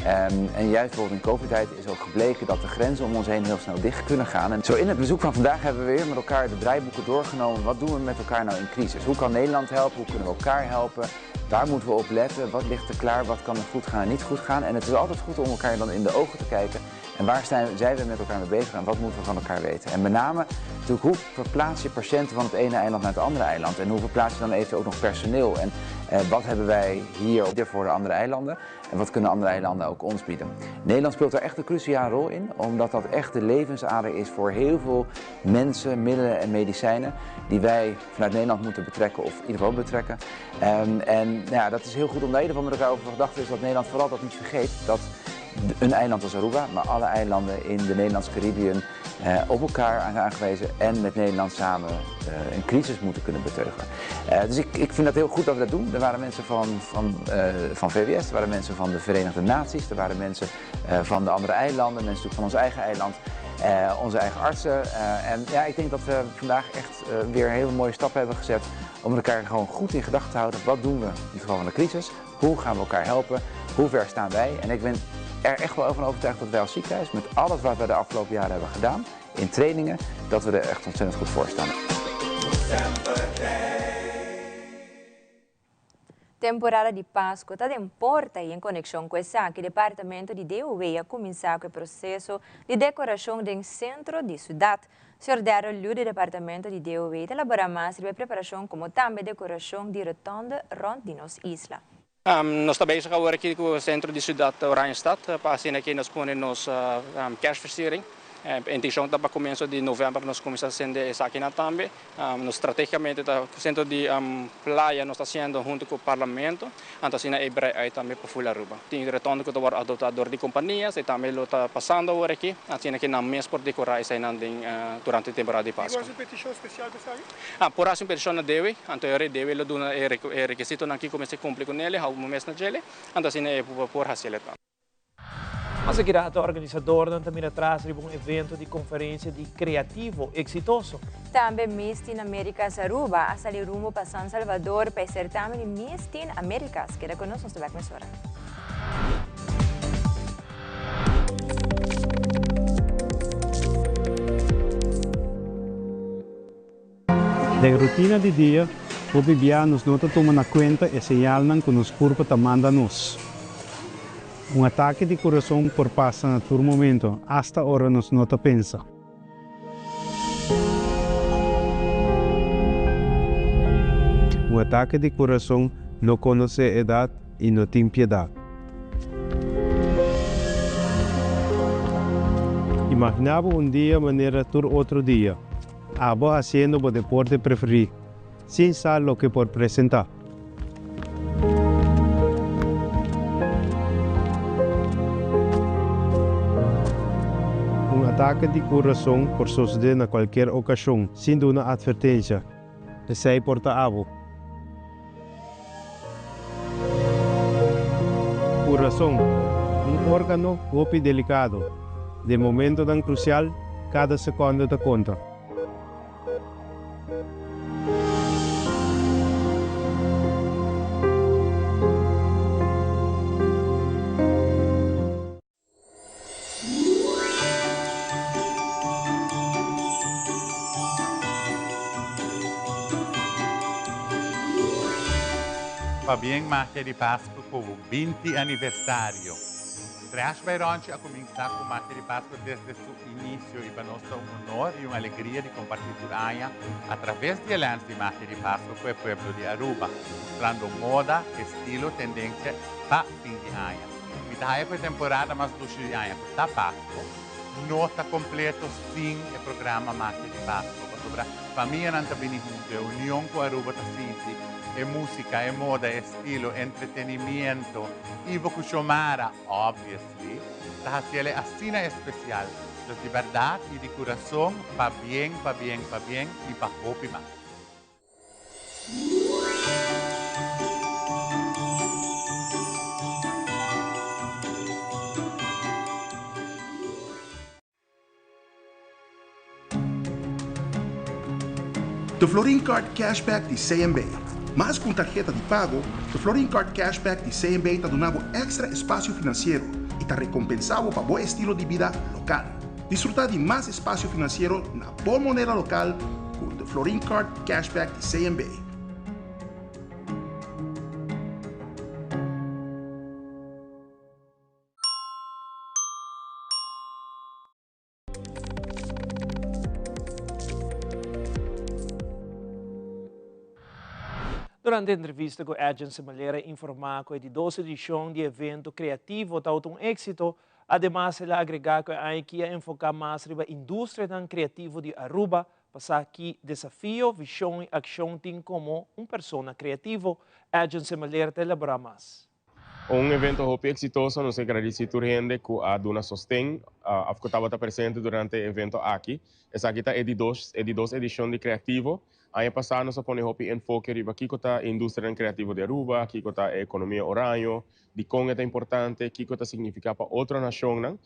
Um, en juist bijvoorbeeld in COVID-tijd is ook gebleken dat de grenzen om ons heen heel snel dicht kunnen gaan. En zo in het bezoek van vandaag hebben we weer met elkaar de draaiboeken doorgenomen. Wat doen we met elkaar nou in crisis? Hoe kan Nederland helpen? Hoe kunnen we elkaar helpen? Waar moeten we op letten? Wat ligt er klaar? Wat kan er goed gaan en niet goed gaan? En het is altijd goed om elkaar dan in de ogen te kijken. En waar zijn, zijn we met elkaar mee bezig en wat moeten we van elkaar weten? En met name natuurlijk, hoe verplaats je patiënten van het ene eiland naar het andere eiland? En hoe verplaats je dan eventueel ook nog personeel? En eh, wat hebben wij hier voor de andere eilanden? En wat kunnen andere eilanden ook ons bieden? Nederland speelt daar echt een cruciale rol in, omdat dat echt de levensader is voor heel veel mensen, middelen en medicijnen die wij vanuit Nederland moeten betrekken of in ieder geval betrekken. Um, en nou ja, dat is heel goed om daar in ieder geval met elkaar over gedacht is dat Nederland vooral dat niet vergeet. Dat een eiland als Aruba, maar alle eilanden in de Nederlandse Caribbean eh, op elkaar aangewezen en met Nederland samen eh, een crisis moeten kunnen beteugelen. Eh, dus ik, ik vind dat heel goed dat we dat doen. Er waren mensen van, van, van VWS, er waren mensen van de Verenigde Naties, er waren mensen van de andere eilanden, mensen van ons eigen eiland. onze eigen artsen. en ja, ik denk dat we vandaag echt weer een hele mooie stap hebben gezet om elkaar gewoon goed in gedachten te houden. Wat doen we in het geval van de crisis? Hoe gaan we elkaar helpen? Hoe ver staan wij? En ik ben er echt wel van overtuigd dat wij als ziekenhuis, met alles wat wij de afgelopen jaren hebben gedaan, in trainingen, dat we er echt ontzettend goed voor staan. Temporada di Pasco ta den porta y en conexion cu esaki Departamento di DOW a cuminsa cu e proceso di decoracion den centro di ciudad. Señor Darryl Liu di Departamento di DOW ta labora mas riba e preparacion como tambe decoracion di rotonde rond di nos isla. Nos ta bezig awor aki ku sentro di siudat Oranjestad pa asina aki nos pone nos kerstversiering. E intenshon ta pa komienso di novèmber nos kuminsá sende esakinan tambe. Nos stratégikamente ta sentro di playa nos ta hasiendo huntu ku parlamento, anto asina e brei uit tambe pa ful Aruba. Tin retondo ku ta wòrdu adoptá dor di kompanias, e tambe lo ta pasando awor aki, asina ki nan mes por dekorá eseinan den durante temporada di Pasku. Por hasi un petishon na Dewi, anto e rei Dewi lo duna e rekisitonan kiko mester kumpli ku nele, hou bo mes na djele, anto asina e por hasiel e. Mas aki rato organisadornan ta mira tras riba un evento di konferensia di kreativo eksitoso. Tambe Miss Teen Americas Aruba a sali rumbo pa San Salvador pa e sertamen di Miss Teen Americas. Keda ku nos, nos ta bek mesora. Den rutina di dia, hopi bia nos no ta tuma na kuenta e señalnan ku nos kurpa ta manda nos. Un atake di kurason por pasa na tur momento, asta ora nos no ta pensa. Un atake di kurason no konosé edat i no tin piedat. Imaginá bo un dia manera tur otro dia. Abo hasiendo bo deporte preferí, sin sa loke por presentá. Un atake di kurason por sosodé na kualkier okashon, sin duna atvertensha. Esei por ta abo. Kurason, un órgano hopi delikado. Den momentonan krusial, kada sekònde ta konta. Pabien Magia di Pasco cu bo 20 aniversario. Trash by Ronchi a cuminsa cu Magia di Pasco desde su inicio y pa nos ta un honor y un alegria di comparti tur aña a traves di e lens di Magia di Pasco cu e pueblo di Aruba, mustrando moda, estilo, tendencia pa fin di aña. Mi ta haya cu e temporada mas dushi di aña cu ta Pasco no ta completo sin e programa Magia di Pasco pasobra famianan ta bini hunto, e union cu Aruba ta sinti, e musica, e moda, e estilo, entretenimiento, Ivo cu Xiomara, obviously, ta haciele asina especial. Dus di berdad y di curason, pabien, pabien, pabien y pa hopi mas. De Florin Card Cashback di CMB. Mas ku un tarheta di pago, de Florin Card Cashback di CMB ta duna bo èkstra espasio finansiero. i ta rekompensá bo pa bo estilo di bida lokal. Disfrutá di mas espasio finansiero na bo moneda lokal ku The Florin Card Cashback di CMB. Durante entrevista ku Edjean Semeleer a informá ku e di dos edishon di evento kreativo tabata un éksito. Ademas el a agregá ku e aña aki a enfoká mas riba industrianan kreativo di Aruba pa sa ki desafio, vishon i akshon tin komo un persona kreativo. Edjean Semeleer ta elaborá mas. Un evento hopi exitoso, nos a gradici tur hende cu a duna sosten of cu tabata presente durante e evento aki. Esaki ta e di dos e di dos edicion di Creativo. Aña pasa nos a pone hopi enfoke riba kico ta e industrianan creativo di Aruba, kico ta e economia oraño, dicon e ta importante, kico ta significa pa otro nacionnan.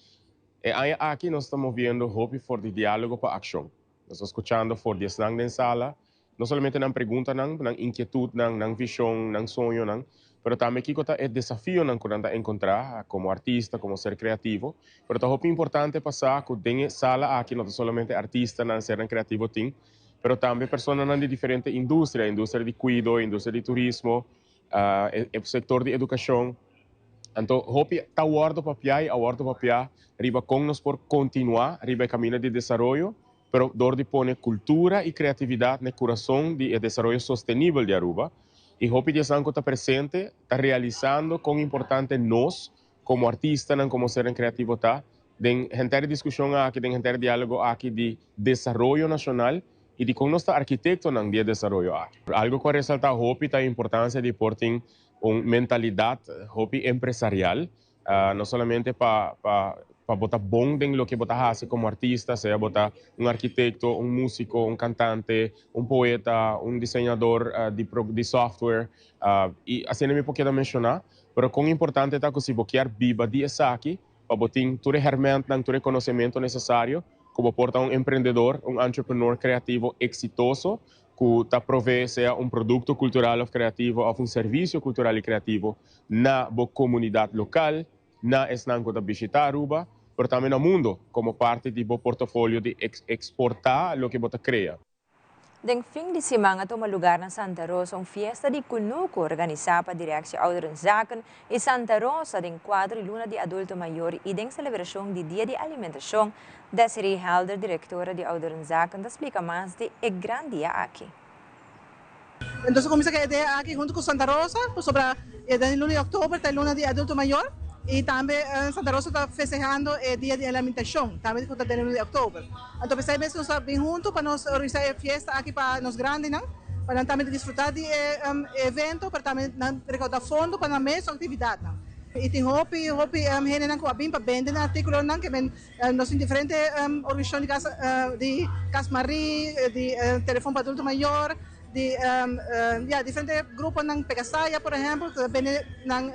E aña aki nos ta moviendo hopi for di dialogo pa accion. Nos ta scuchando for di esnan den sala, No solamente nan preguntanan, nan inkietudnan, nan vishon, nan soñonan, pero tambe kiko ta e desafionan ku nan ta enkontrá komo artista, komo ser kreativo. Pero ta hopi importante pa sa ku den e sala aki no ta solamente artistanan, sernan kreativo tin, pero tambe personanan di diferente industria, industria di kuido, industria di turismo, e sektor di edukashon. Anto hopi ta wòrdu papiá i a wòrdu papiá riba kon nos por kontinuá riba e kaminda di desaroyo. Pero dor di pone cultura y creatividad n'e curason di e desaroyo sostenibel di Aruba, y hopi di esnan cu ta presente ta realisando con importante nos como artistanan, como sernan creativo ta den henter e discusion aki, den henter e dialogo aki di desaroyo nacional y di con nos ta arkitectonan di e desaroyo aki. Algo cu a resalta hopi ta e importancia di por tin un mentalidad hopi empresarial, No solamente pa pa pa bo ta bon den loke bo ta hasi komo artista, sea bo ta un arkitekto, un músiko, un kantante, un poeta, un diseñador di di software, i asina mi por keda menshoná. Pero kon importante ta ku si bo kier biba di esaki, pa bo tin tur e hèrmèntnan, tur e konosementu nesesario ku bo por ta un emprendedor, un entrepreneur kreativo eksitoso ku ta provee sea un produkto kultural òf kreativo òf un servisio kultural i kreativo na bo komunidat lokal, na esnan ku ta bishitá Aruba, pero tambe na mundo komo parti di bo portofolio di eksportá loke bo ta krea. Den fin di siman a tuma lugar na Santa Rosa un fiesta di kunuku organisá pa Directie Ouderenzaken i Santa Rosa den kuadro di Luna di Adulto Mayor i den selebrashon di Dia di Alimentashon. Desiree Helder, direktora di Ouderenzaken ta splika mas di e gran dia aki. Entonces cuminsa cu e idea aki hunto cu Santa Rosa, pasobra den luna di october ta e luna di adulto mayor y tambe Santa Rosa ta festehando e dia di alimentacion, tambe cu ta den luna di october. Anto pesey mes nos a bin hunto pa nos organisa e fiesta aki pa nos grandinan, pa nan tambe disfruta di e evento, pero tambe nan recauda fondo pa nan mes actividadnan. Y tin hopi hopi hendenan cu a bin pa bende nan articulonan, ke men Nos tin diferente organisashon di kas di Kas Marie, di Telefon pa Adulto Mayor, di ya diferente gruponan Pegasaya por ehempel ku ta bende nan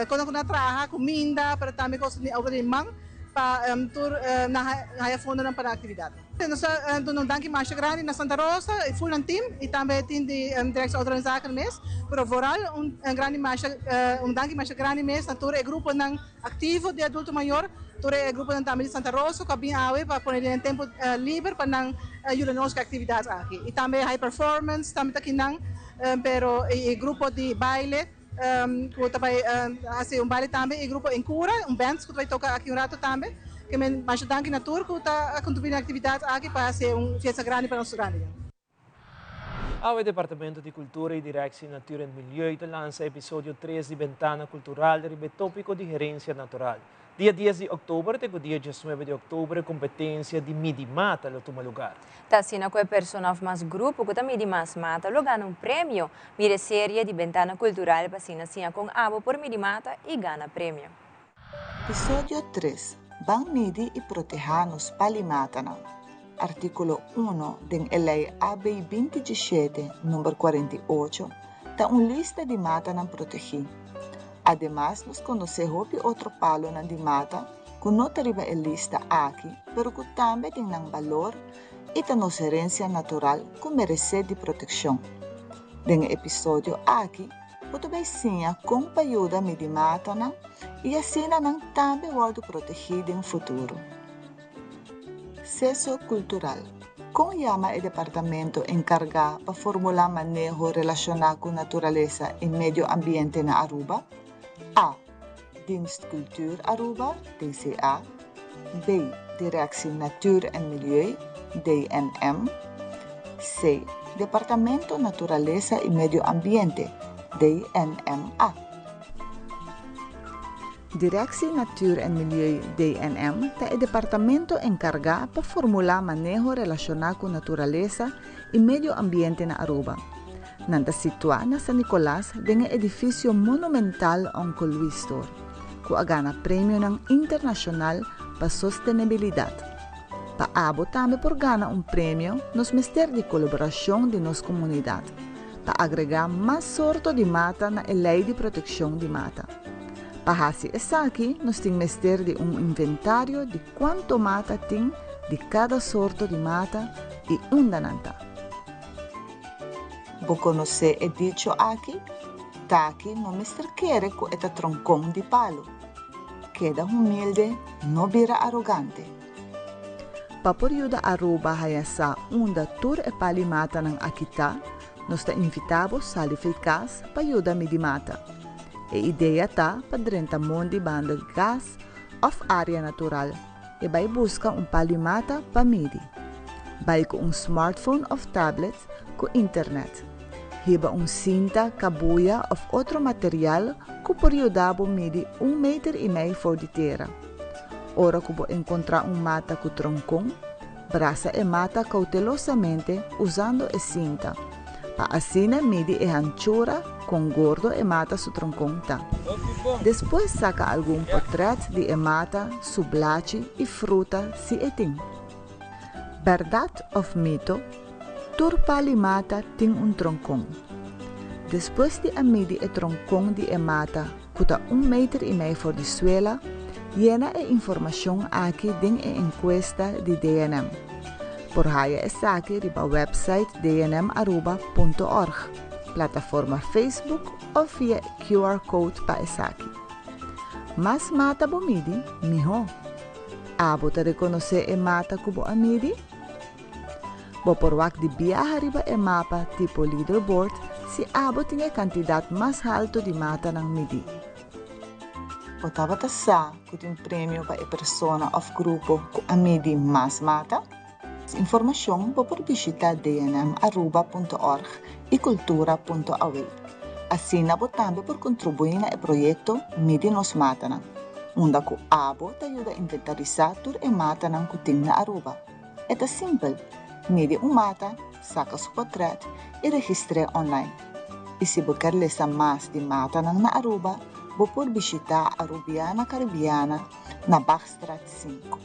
kosnan ku nan a traha, kuminda pero tambe kos di obra di man pa tur nan haya fondonan pa nan aktividat. Nos ta duna un danki masha grandi na Santa Rosa i ful nan team i tambe team di Directie Ouderenzaken mes, pero vooral un grandi masha un danki masha grandi mes na tur e gruponan Aktivo di adulto mayor, tur e gruponan tambe di Santa Rosa ku a bin awe pa pone den tempu liber pa nan yuda nos ku e aktividat aki. I tambe High Performance tambe ta kinan, pero e grupo di baile ku ta bai hasi un baile tambe i grupo Encura, un band ku ta bai toka aki un rato tambe. Ke men masha danki na tur ku ta kontribuí na e aktividat aki pa hasi un fiesta grandi pa nos grandinan. Awe Departamento di Cultura y Directie Natuur en Milieu ta lansa episodio tres di Bentana Cultural riba e topico di Herencia Natural. Dia dies di october te cu dia diesnuebe di october e competencia di midi mata lo tuma lugar. Ta asina cu e persona of mas grupo cu ta midi mas mata lo gana un premio. Mira e serie di Bentana Cultural pa asina siña con abo por midi mata y gana premio. Episodio tres, Ban midi i protehá nos palimatanan. Artíkulo uno den e Lei AB 20 dishete, number 48, ta un lista di matanan protegí. Ademas nos konosé hopi otro palonan di mata ku no ta riba e lista aki pero ku tambe tin nan balor i ta nos herensia natural ku meresé di protekshon. Den e episodio aki. bo ta bai siña kon pa yuda midi matanan i asina nan tambe wòrdu protegí den futuro. Seso Kultural, Kon yama e departamento enkargá pa formulá maneho relashoná ku naturalesa i medio ambiente na Aruba? A. Dienst Cultuur Aruba, DCA, B. Directie Natuur en Milieu, DNM, C. Departamento Naturalesa y Medio Ambiente, DNMA. Directie Natuur en Milieu, DNM, ta e departamento enkargá pa formulá maneho relashoná ku naturalesa i medio ambiente na Aruba. Nan ta situá na San Nicolas den e edifisio monumental Uncle Luis Store, ku a gana premionan internashonal pa sostenibilidat. Pa abo tambe por gana un premio nos mester di kolaborashon di nos komunidat pa agregá mas sorto di mata na e lei di protekshon di mata. Pa hasi esaki nos tin mester di un inventario di kuantu mata tin di kada sorto di mata i unda nan ta. Bo konosé e dicho aki? Taki no mester kere ku e ta tronkon di palu. Keda humilde, no bira arogante. Pa por yuda Aruba haya sa unda tur e pali matanan aki ta, nos ta invitá bo sali fei kas pa yuda midi mata. E idea ta pa drenta mondi banda di kas òf área natural i bai buska un pali mata pa midi. Bai ku un smartphone òf tablet ku internet. Hiba un sinta, kabuya òf otro material ku por yuda bo midi un meter i mei for di tera. Ora ku bo enkontrá un mata ku tronkon, brasa e mata koutelosamente usando e sinta, pa asina midi e hanchura kon gordo e mata su tronkon ta. Despues saka algun potrèt di e mata, su blachi i fruta si e tin. Bèrdat òf mito, Tur pali mata tin un tronkon. Despues di a midi e tronkon di e mata ku ta un meter i mei for di suela, yena e informashon aki den e enkuesta di DNM. Por haya esaki riba wèpsait dnmaruba punto org, plataforma Facebook òf via QR code pa esaki. Mas mata bo midi, mihó. Abo ta rekonosé e mata ku bo a midi? Bo por wak di biaha riba e mapa tipo leaderboard si abo tin e kantidat mas haltu di matanan midí. Bo tabata sa ku tin premio pa e persona òf grupo ku a midi mas mata? Mas informashon bo por bishita dnmaruba punto org i cultura punto aw. Asina bo tambe por kontribuí na e proyekto Midi Nos Matanan, unda ku abo ta yuda inventarisá tur e matanan ku tin na Aruba. E ta simpel, midi un mata, saka su potrèt i registr'é online. I si bo ker lesa mas di matanan na Aruba, bo por bishitá Arubiana Caribiana na Bachstraat sinku.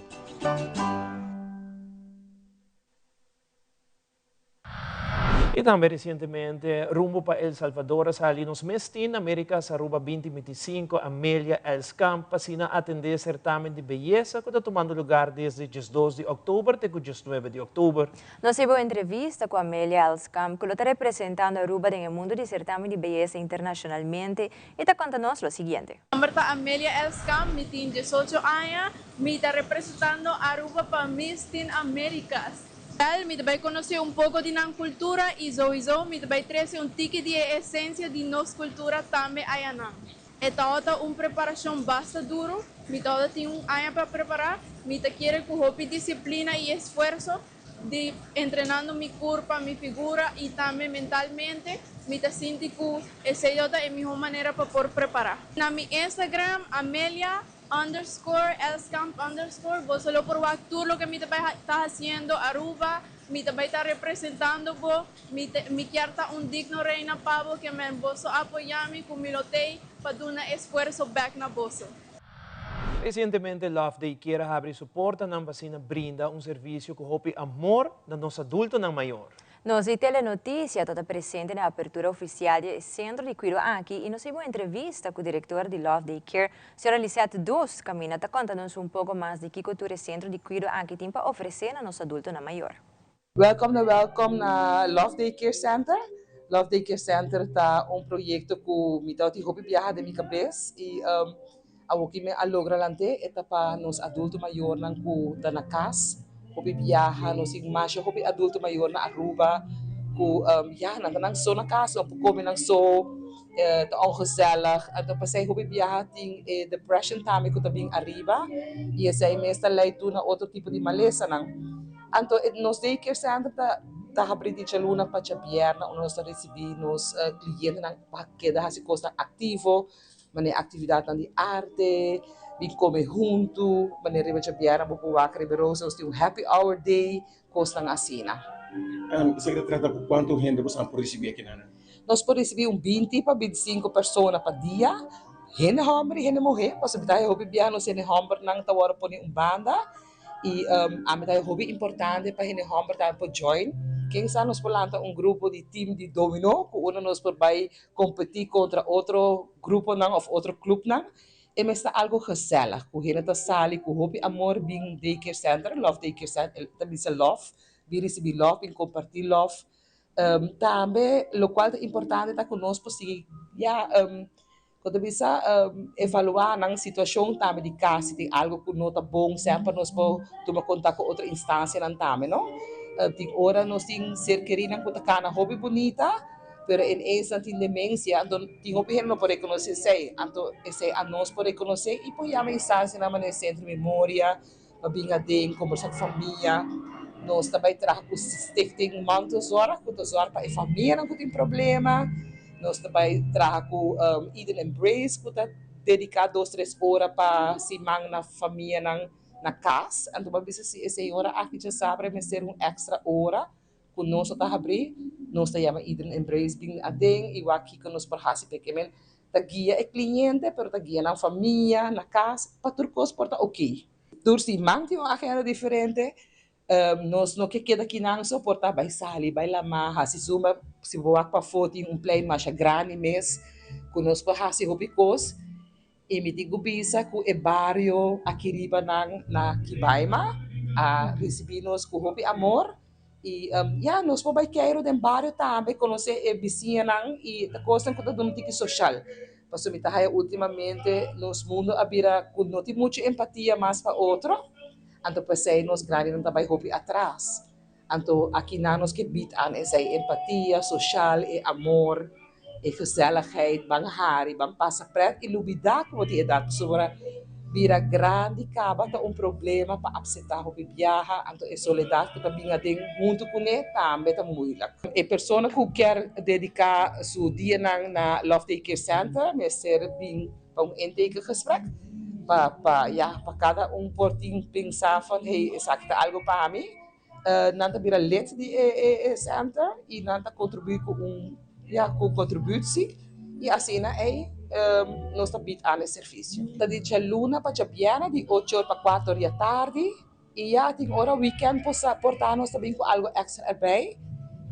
Y tambe recientemente rumbo pa El Salvador a sali nos mes Teen Americas Aruba 2025 Amelia Elskamp pa asina atende certamen di beyesa cu ta tumando lugar desde 12 di october te cu 19 di october. Nos hiba un entrevista cu Amelia Elskamp cu lo ta representando Aruba den e mundo di certamen di beyesa internacionalmente y ta conta nos lo siguiente. Mi nomber ta Amelia Elskamp, mi tin 18 aña, mi ta representando Aruba pa Miss Teen Americas. Wel, mi ta bai konosé un poko di nan kultura i souiso mi ta bai trese un tiki di e esensia di nos kultura tambe ayanan. E tabata un preparashon basta duru, mi tabata tin un aña pa prepará, mi ta kere ku hopi disiplina i esfuerso di entrenando mi kurpa, mi figura i tambe mentalmente, mi ta sinti ku esei tabata e mihó manera pa por prepará. Na mi Instagram, Amelia underscore elskamp underscore boso lo por wak tur loke mi ta bai ta haciendo Aruba mi ta bai ta representando bo mi ta mi kier ta un digno reina pa bo ke men boso apoya mi ku mi lo tey pa duna esfuerso bek na boso. Resientemente Love Day kier a habri su portanan pa asina brinda un servicio cu hopi amor na nos adultonan mayor. Nos di Telenoticia ta ta presente na e apertura oficial di e centro di cuido aki y nos hiba un entrevista cu director di Love Day Care, Sra. Lisette Does, caminda ta conta nos un poco mas di kico tur e centro di cuido aki tin pa ofrece na nos adultonan mayor. Welkom na welkom na Love Day Care Center. Love Day Care Center ta un proyecto cu mi tabatin hopi biaha den mi cabes y awoki mi a logra lant'e. E ta pa nos adulto mayornan cu ta na cas hopi biaha. Nos tin masha hopi adulto mayor na Aruba cu ya nan ta nan so na cas, nan por come nan so, ta ongezellig. Anto pasey hopi biaha tin e depression tambe cu ta bin ariba y esey mes ta lei tur na otro tipo di malesanan. Anto nos Day Care Center ta ta habri di djaluna pa djabierna unda nos ta ricibi nos clientenan pa keda haci cosnan activo, manera actividadnan di arte, bin come hunto, manera riba djabierna bo por wak riba e rosa nos tin un happy hour day, cosnan asina. Esaki ta trata cu cuanto hende boso por ricibi akinan? Nos por ricibi un binti pa bintisinco persona pa dia, hende homber y hende muhe, pasobra ta hopi biaha nos hende hombernan ta worde poni un banda. Y ami ta hopi importante pa hende homber tambe por join. Ken sa nos por lanta un grupo di team di domino cu unda nos por bay competi contra otro gruponan of otro clubnan. E mester ta algo gezellig cu hende ta sali cu hopi amor bin Daycare Center, Love Daycare Center, ta bisa love, bin ricibi love, bin comparti love. Tambe locual ta importante ta cu nos por sigui ya. Ku ta bisa evaluá nan situashon tambe di kas si tin algu ku no ta bon semper nos por tuma kontak ku otro instansianan tambe no. Tin ora nos tin ser kerinan ku ta kana hopi bunita pero en eens nan tin demensia anto tin hopi hende no por rekonosé esei anto esei anos por rekonosé i por yama instansianan manera Sentro Memoria pa bin aden kombersá ku famia. Nos ta bai traha ku Stichting Mantelzorg ku ta zòrg pa e famianan ku tin problema. Nos ta bai traha ku Eden Embrace ku ta dediká dos tres ora pa siman na famianan na kas. Anto bo a bisa si e señora aki djasabra e mester un èkstra ora ku nos no ta habrí, nos ta yama Eden Embrace bin aden i wak kiko nos por hasi p'e. Ke men ta guia e kliente pero ta guia nan famia, na kas, pa tur kos por ta oké. Tur siman tin un agenda diferente, nos no ke keda kinan so por ta bai sali, bai lamá, hasi zumba, si bo wak pafó tin un plein masha grandi mes ku nos por hasi hopi kos. I mi tin ku bisa ku e bario aki riba nan na Kibaima a risibí nos ku hopi amor i ya nos por bai keiru den bario tambe konosé e bisiñanan i ta kosnan ku ta duna un tiki soshal. Pasobra mi ta haya ultimamente nos mundu a bira ku no tin muchu empatia mas pa otro, anto p'esei nos grandinan ta bai hopi atras. Anto akinan nos ke bid aan esei empatia soshal, e amor, e gezelligheid, ban hari, ban pasa pret i lubida ku bo tin edat pasobra bira grandi kaba ta un problema pa apseptá hopi biaha, anto e soledat ku ta bin aden huntu kuné tambe ta moeilijk. E persona ku kier dediká su dianan na Love Day Care Center mester bin pa un intekegesprek pa pa ya pa kada un por tin pensa van hey esaki ta algu pa mi. Nan ta bira lid di e center y nan ta contribui cu un ya cu contributie y asina ey nos ta bid aan e servicio. Ta di djaluna pa djabièrnè di ocho or pa cuatro or di atardi y ya tin ora weekend por sa por ta nos ta bin cu algo extra erbij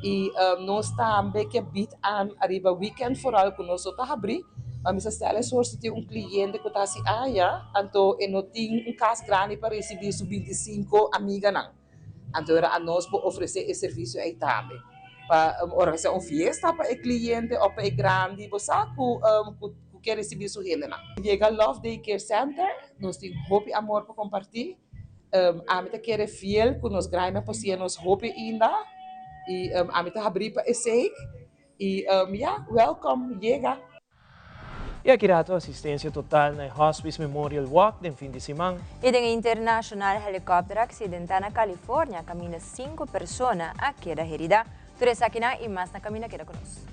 y nos tambe ke bid aan ariba weekend vooral cu nos no ta habri. Ma mi sa stel e soort si tin un cliente cu ta haci aña, anto e no tin un cas grandi pa ricibi su bintisinco amiganan. Anto era anos por ofrece e servicio ey tambe. Pa organisa un fiesta pa e cliente of pa e grandi, bo sa cu cu kier ricibi su hendenan. Yega Love Day Care Center, nos tin hopi amor pa comparti. Ami ta kere fiel cu nos grainan por siña nos hopi ainda y ami ta habri pa esey. Y ya, welcome, yega. Y aki rato asistencia total na e Hospice Memorial Walk den fin di siman. Y den e international helicopter accidenta na California caminda cinco persona a keda herida. Tur esakinan y mas na caminda keda cu nos.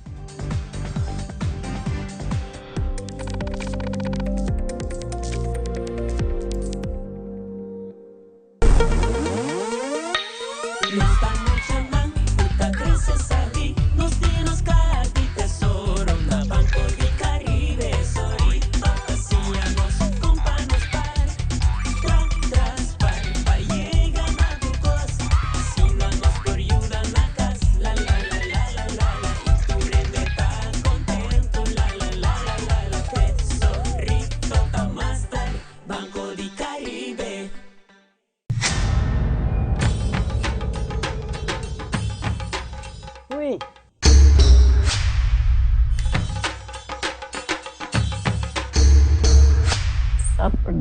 Ui.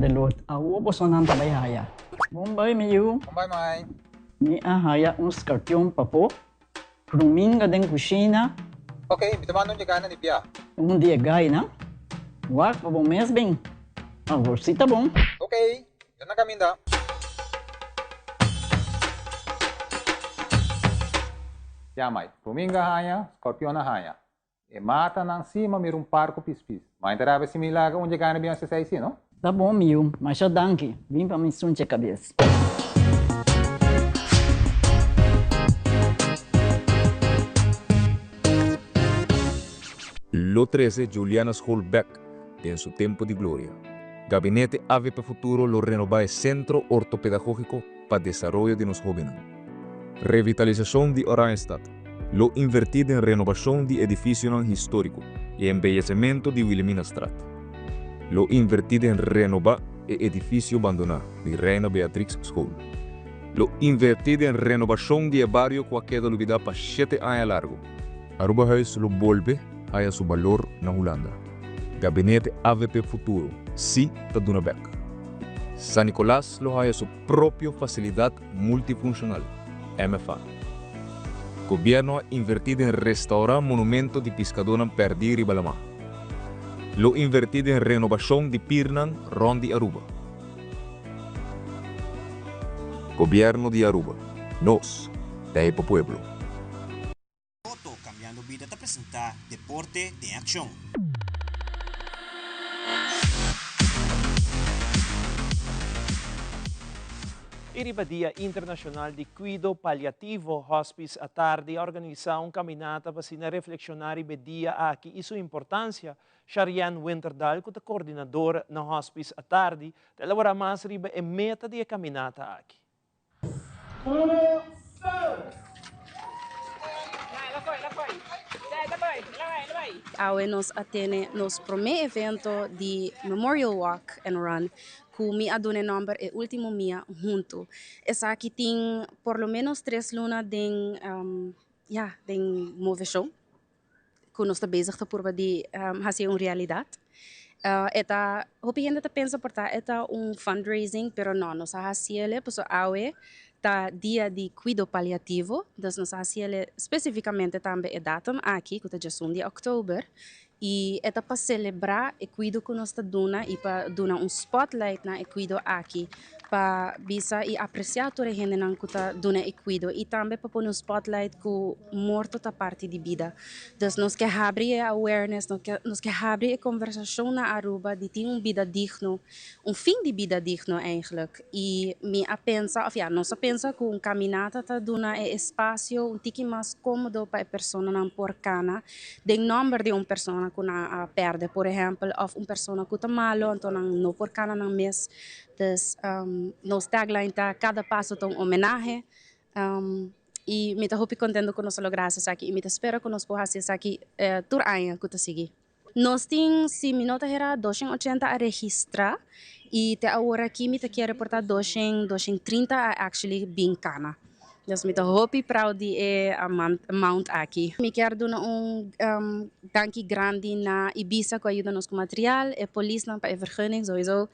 de Lord, awor bosonan ta bai haya. Bon bai, mi yu. Bon bai, mai. Mi a haya un skarpion papo, kruminga den kushina. Ok, mi ta manda un di e gainan di bia. Un di e gainan? Wak pa bo mes bin. Awor si ta bon. Ok, mi ta na kaminda. Ya, mai. Kruminga a haña, skorpion a haña. E matanan si ma mira un par ku pispis. Ma e ta rabia si mi laga un dje gana bin hasi esei si, no? Ta bon mi yu, masha danki. Bin pa mi sunche kabes. Lo trece Juliana School bek den su tempo di gloria. Gabinete avp Futuro lo renoba e Centro Ortopedagogico pa desaroyo di nos hobennan. Revitalisacion di Oranjestad lo inverti den renobacion di edificionan historico y embeyecemento di Wilhelminastraat. Lo inverti den renoba e edificio bandona di Reina Beatrix School. Lo inverti den renobacion di e bario cu a keda lubida pa shete aña largo. Arubahuis lo bolbe haya su balor na Hulanda. Gabinete avp Futuro si ta duna bek. San Nicolas lo haya su propio facilidad multifuncional, MFA. Gobierno a inverti den restaura monumento di piscadonan perdi riba lama. Lo inverti den renobacion di pirnan rond di Aruba. Gobierno di Aruba, nos ta e pa pueblo. Lotto Cambiando Bida ta presenta Deporte den Accion. I riba Dia Internacional di Cuido Paliativo, Hospice atardi a organisa un caminata pa asina reflexiona riba e dia aki y su importancia. Sharianne Winterdal cu ta coordinador na Hospice atardi ta elabora mas riba e meta di e caminata aki. Awe nos a tene nos prome evento di Memorial Walk and Run ku mi a duna e nòmber E Ultimo Mia Huntu. Esaki tin por lo menos tres luna den ya den moveshon. ku nos ta bezig ta purba di hasi un realidat. E ta, hopi hende ta pensa por ta e ta un fundraising, pero no, nos a hasi el pasobra awe ta dia di kuido paliativo, dus nos a hasi el spesifikamente tambe e datum aki ku ta djasun di òktober i e ta pa selebrá e kuido ku nos ta duna i pa duna un spotlight na e kuido aki. Pa bisa i apresiá tur e hendenan ku ta duna e kuido i tambe pa pone un spotlight ku morto ta parti di bida. Dus nos ke habri e awareness, nos ke habri e konversashon na Aruba di tin un bida digno, un fin di bida digno eigenlijk. I mi a pensa, òf ya, nos a pensa ku un kaminata ta duna e espasio un tiki mas kómodo pa e personanan por kana den nòmber di un persona ku nan a pèrdè por ehèmpel òf un persona ku ta malo anto nan no por kana nan mes. Dus nos tagline ta Cada paso ta un homenahe y mi ta hopi contento cu nos a logra haci esaki y mi ta spera cu nos por haci esaki tur aña cu ta sigui. Nos tin, si mi no ta hera, doshen ochenta a registra y te awor aki mi ta kier reporta doshen, doshen trinta a actually bin cana. Dus mi ta hopi proud di e amount aki. Mi kier duna un danki grandi na Ibisa cu a yuda nos cu material, e polisnan pa e vergunning sowieso.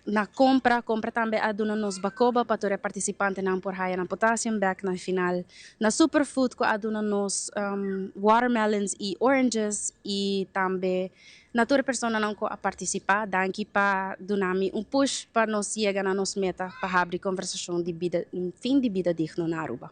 Na compra, compra tambe a duna nos bacoba pa tur e participantenan por haya nan potassium bek na final. Na Superfood cu a duna nos watermelons y oranges y tambe na tur e personanan cu a participa, danki pa duna mi un push pa nos yega na nos meta pa habri conversacion di bida, un fin di bida digno na Aruba.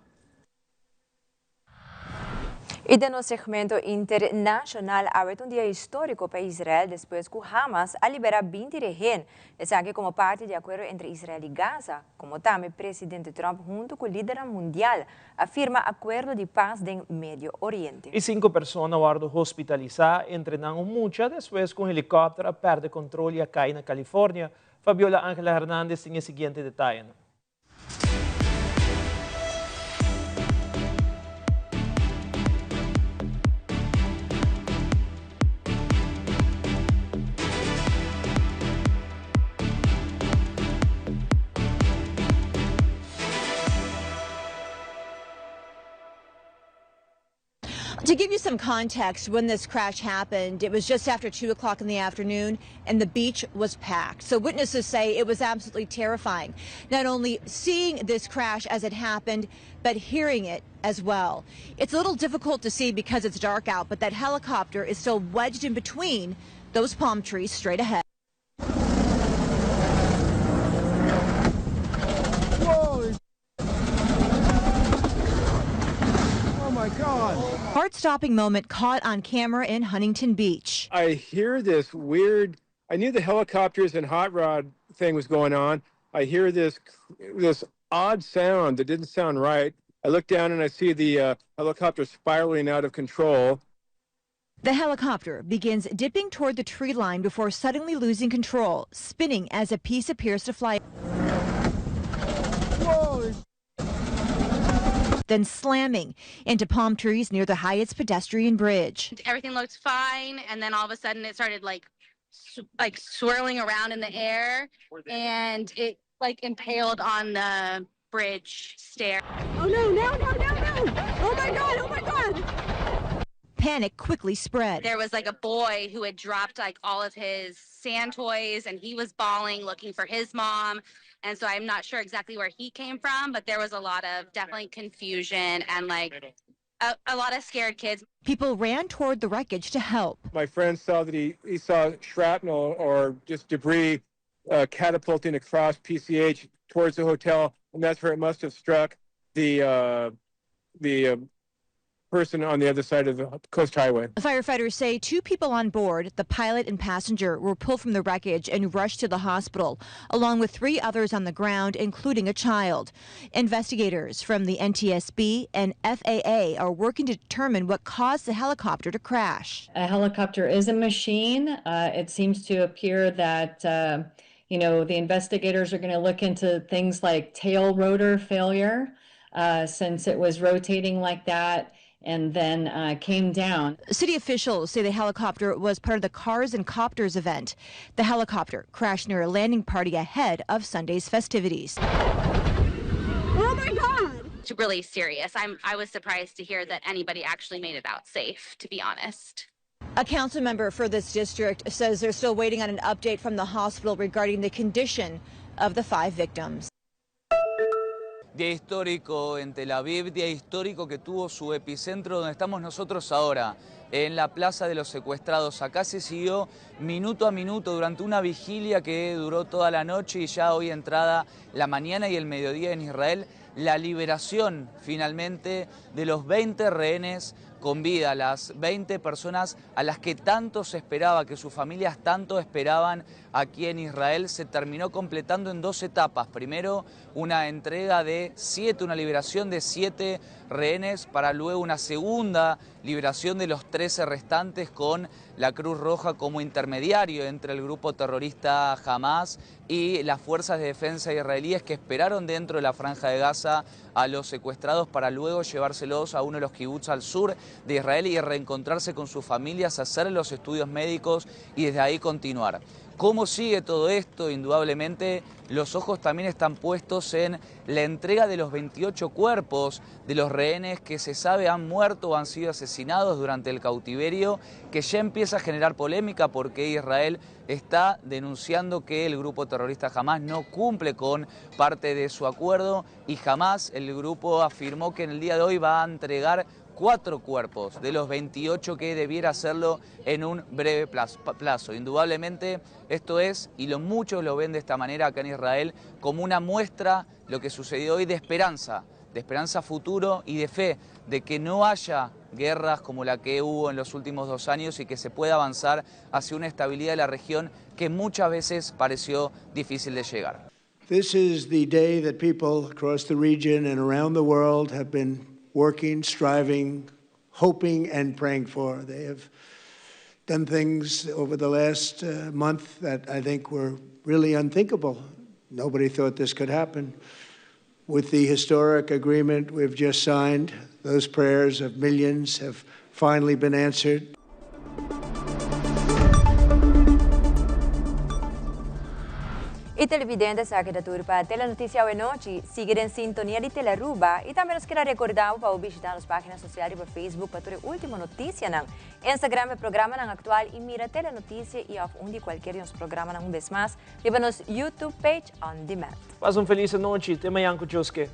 I den nos segmento internashonal awe ta un dia históriko pa Israel despues ku Hamas a liberá 20 rehen. Esaki komo parti di akuerdo entre Israel i Gaza, komo tambe presidente Trump huntu ku lidernan mundial a firma akuerdo di pas den Medio Oriente. I sinku persona wòrdu hospitalisá, entre nan un mucha, despues ku un helikòpter a pèrdè kontrol i a kai na California. Fabiola Angela Hernandez tin e siguiente detayenan. To give you some context, when this crash happened, it was just after 2 o'clock in the afternoon and the beach was packed. So witnesses say it was absolutely terrifying, not only seeing this crash as it happened, but hearing it as well. It's a little difficult to see because it's dark out, but that helicopter is still wedged in between those palm trees straight ahead. Oh my God. Heart-stopping moment caught on camera in Huntington Beach. I hear this weird, I knew the helicopters and hot rod thing was going on. I hear this this odd sound that didn't sound right. I look down and I see the uh, helicopter spiraling out of control. The helicopter begins dipping toward the tree line before suddenly losing control, spinning as a piece appears to fly. Then slamming into palm trees near the Hyatt's pedestrian bridge. Everything looked fine, and then all of a sudden it started like like swirling around in the air, and it like impaled on the bridge stair. Oh no, no, no, no, no! Oh my God, oh my God! Panic quickly spread. There was like a boy who had dropped like all of his sand toys and he was bawling looking for his mom. And so I'm not sure exactly where he came from, but there was a lot of definitely confusion and like a, a lot of scared kids. People ran toward the wreckage to help. My friend saw that he, he saw shrapnel or just debris uh, catapulting across PCH towards the hotel, and that's where it must have struck the uh, the uh, person on the other side of the coast highway. Firefighters say two people on board, the pilot and passenger, were pulled from the wreckage and rushed to the hospital, along with three others on the ground, including a child. Investigators from the NTSB and FAA are working to determine what caused the helicopter to crash. A helicopter is a machine. Uh, it seems to appear that, uh, you know, the investigators are going to look into things like tail rotor failure, uh, since it was rotating like that and then uh, came down. City officials say the helicopter was part of the Cars and Copters event. The helicopter crashed near a landing party ahead of Sunday's festivities. Oh my God! It's really serious. I'm, I was surprised to hear that anybody actually made it out safe, to be honest. A council member for this district says they're still waiting on an update from the hospital regarding the condition of the five victims. Día histórico en Tel Aviv, día histórico que tuvo su epicentro donde estamos nosotros ahora, en la Plaza de los Secuestrados. Acá se siguió minuto a minuto durante una vigilia que duró toda la noche y ya hoy entrada la mañana y el mediodía en Israel, la liberación finalmente de los 20 rehenes con vida, las 20 personas a las que tanto se esperaba, que sus familias tanto esperaban aquí en Israel, se terminó completando en dos etapas. Primero, una entrega de siete, una liberación de siete rehenes, para luego una segunda liberación de los 13 restantes con la Cruz Roja como intermediario entre el grupo terrorista Hamas y las fuerzas de defensa israelíes que esperaron dentro de la franja de Gaza a los secuestrados para luego llevárselos a uno de los kibbutz al sur de Israel y reencontrarse con sus familias, hacer los estudios médicos y desde ahí continuar. ¿Cómo sigue todo esto? Indudablemente los ojos también están puestos en la entrega de los 28 cuerpos de los rehenes que se sabe han muerto o han sido asesinados durante el cautiverio, que ya empieza a generar polémica porque Israel está denunciando que el grupo terrorista Hamas no cumple con parte de su acuerdo y Hamas, el grupo afirmó que en el día de hoy va a entregar cuatro cuerpos de los 28 que debiera hacerlo en un breve plazo. Indudablemente esto es, y lo muchos lo ven de esta manera acá en Israel, como una muestra lo que sucedió hoy de esperanza, de esperanza futuro y de fe, de que no haya guerras como la que hubo en los últimos dos años y que se pueda avanzar hacia una estabilidad de la región que muchas veces pareció difícil de llegar. This is the day that people across the region and around the world have been working, striving, hoping, and praying for. They have done things over the last uh, month that I think were really unthinkable. Nobody thought this could happen. With the historic agreement we've just signed, those prayers of millions have finally been answered. E Y televidente, esaki ta tur pa Telenoticia awe nochi. Sigui den sintonia di Telearuba y tambe nos kier recorda pa bishita nos pagina social di Facebook pa tur ultimo noticianan. Instagram e programanan actual y mira Telenoticia y of un di cualkier di nos programanan un bes mas riba nos YouTube page on demand. Pasa un feliz nochi. Te mañan cu Dios kier.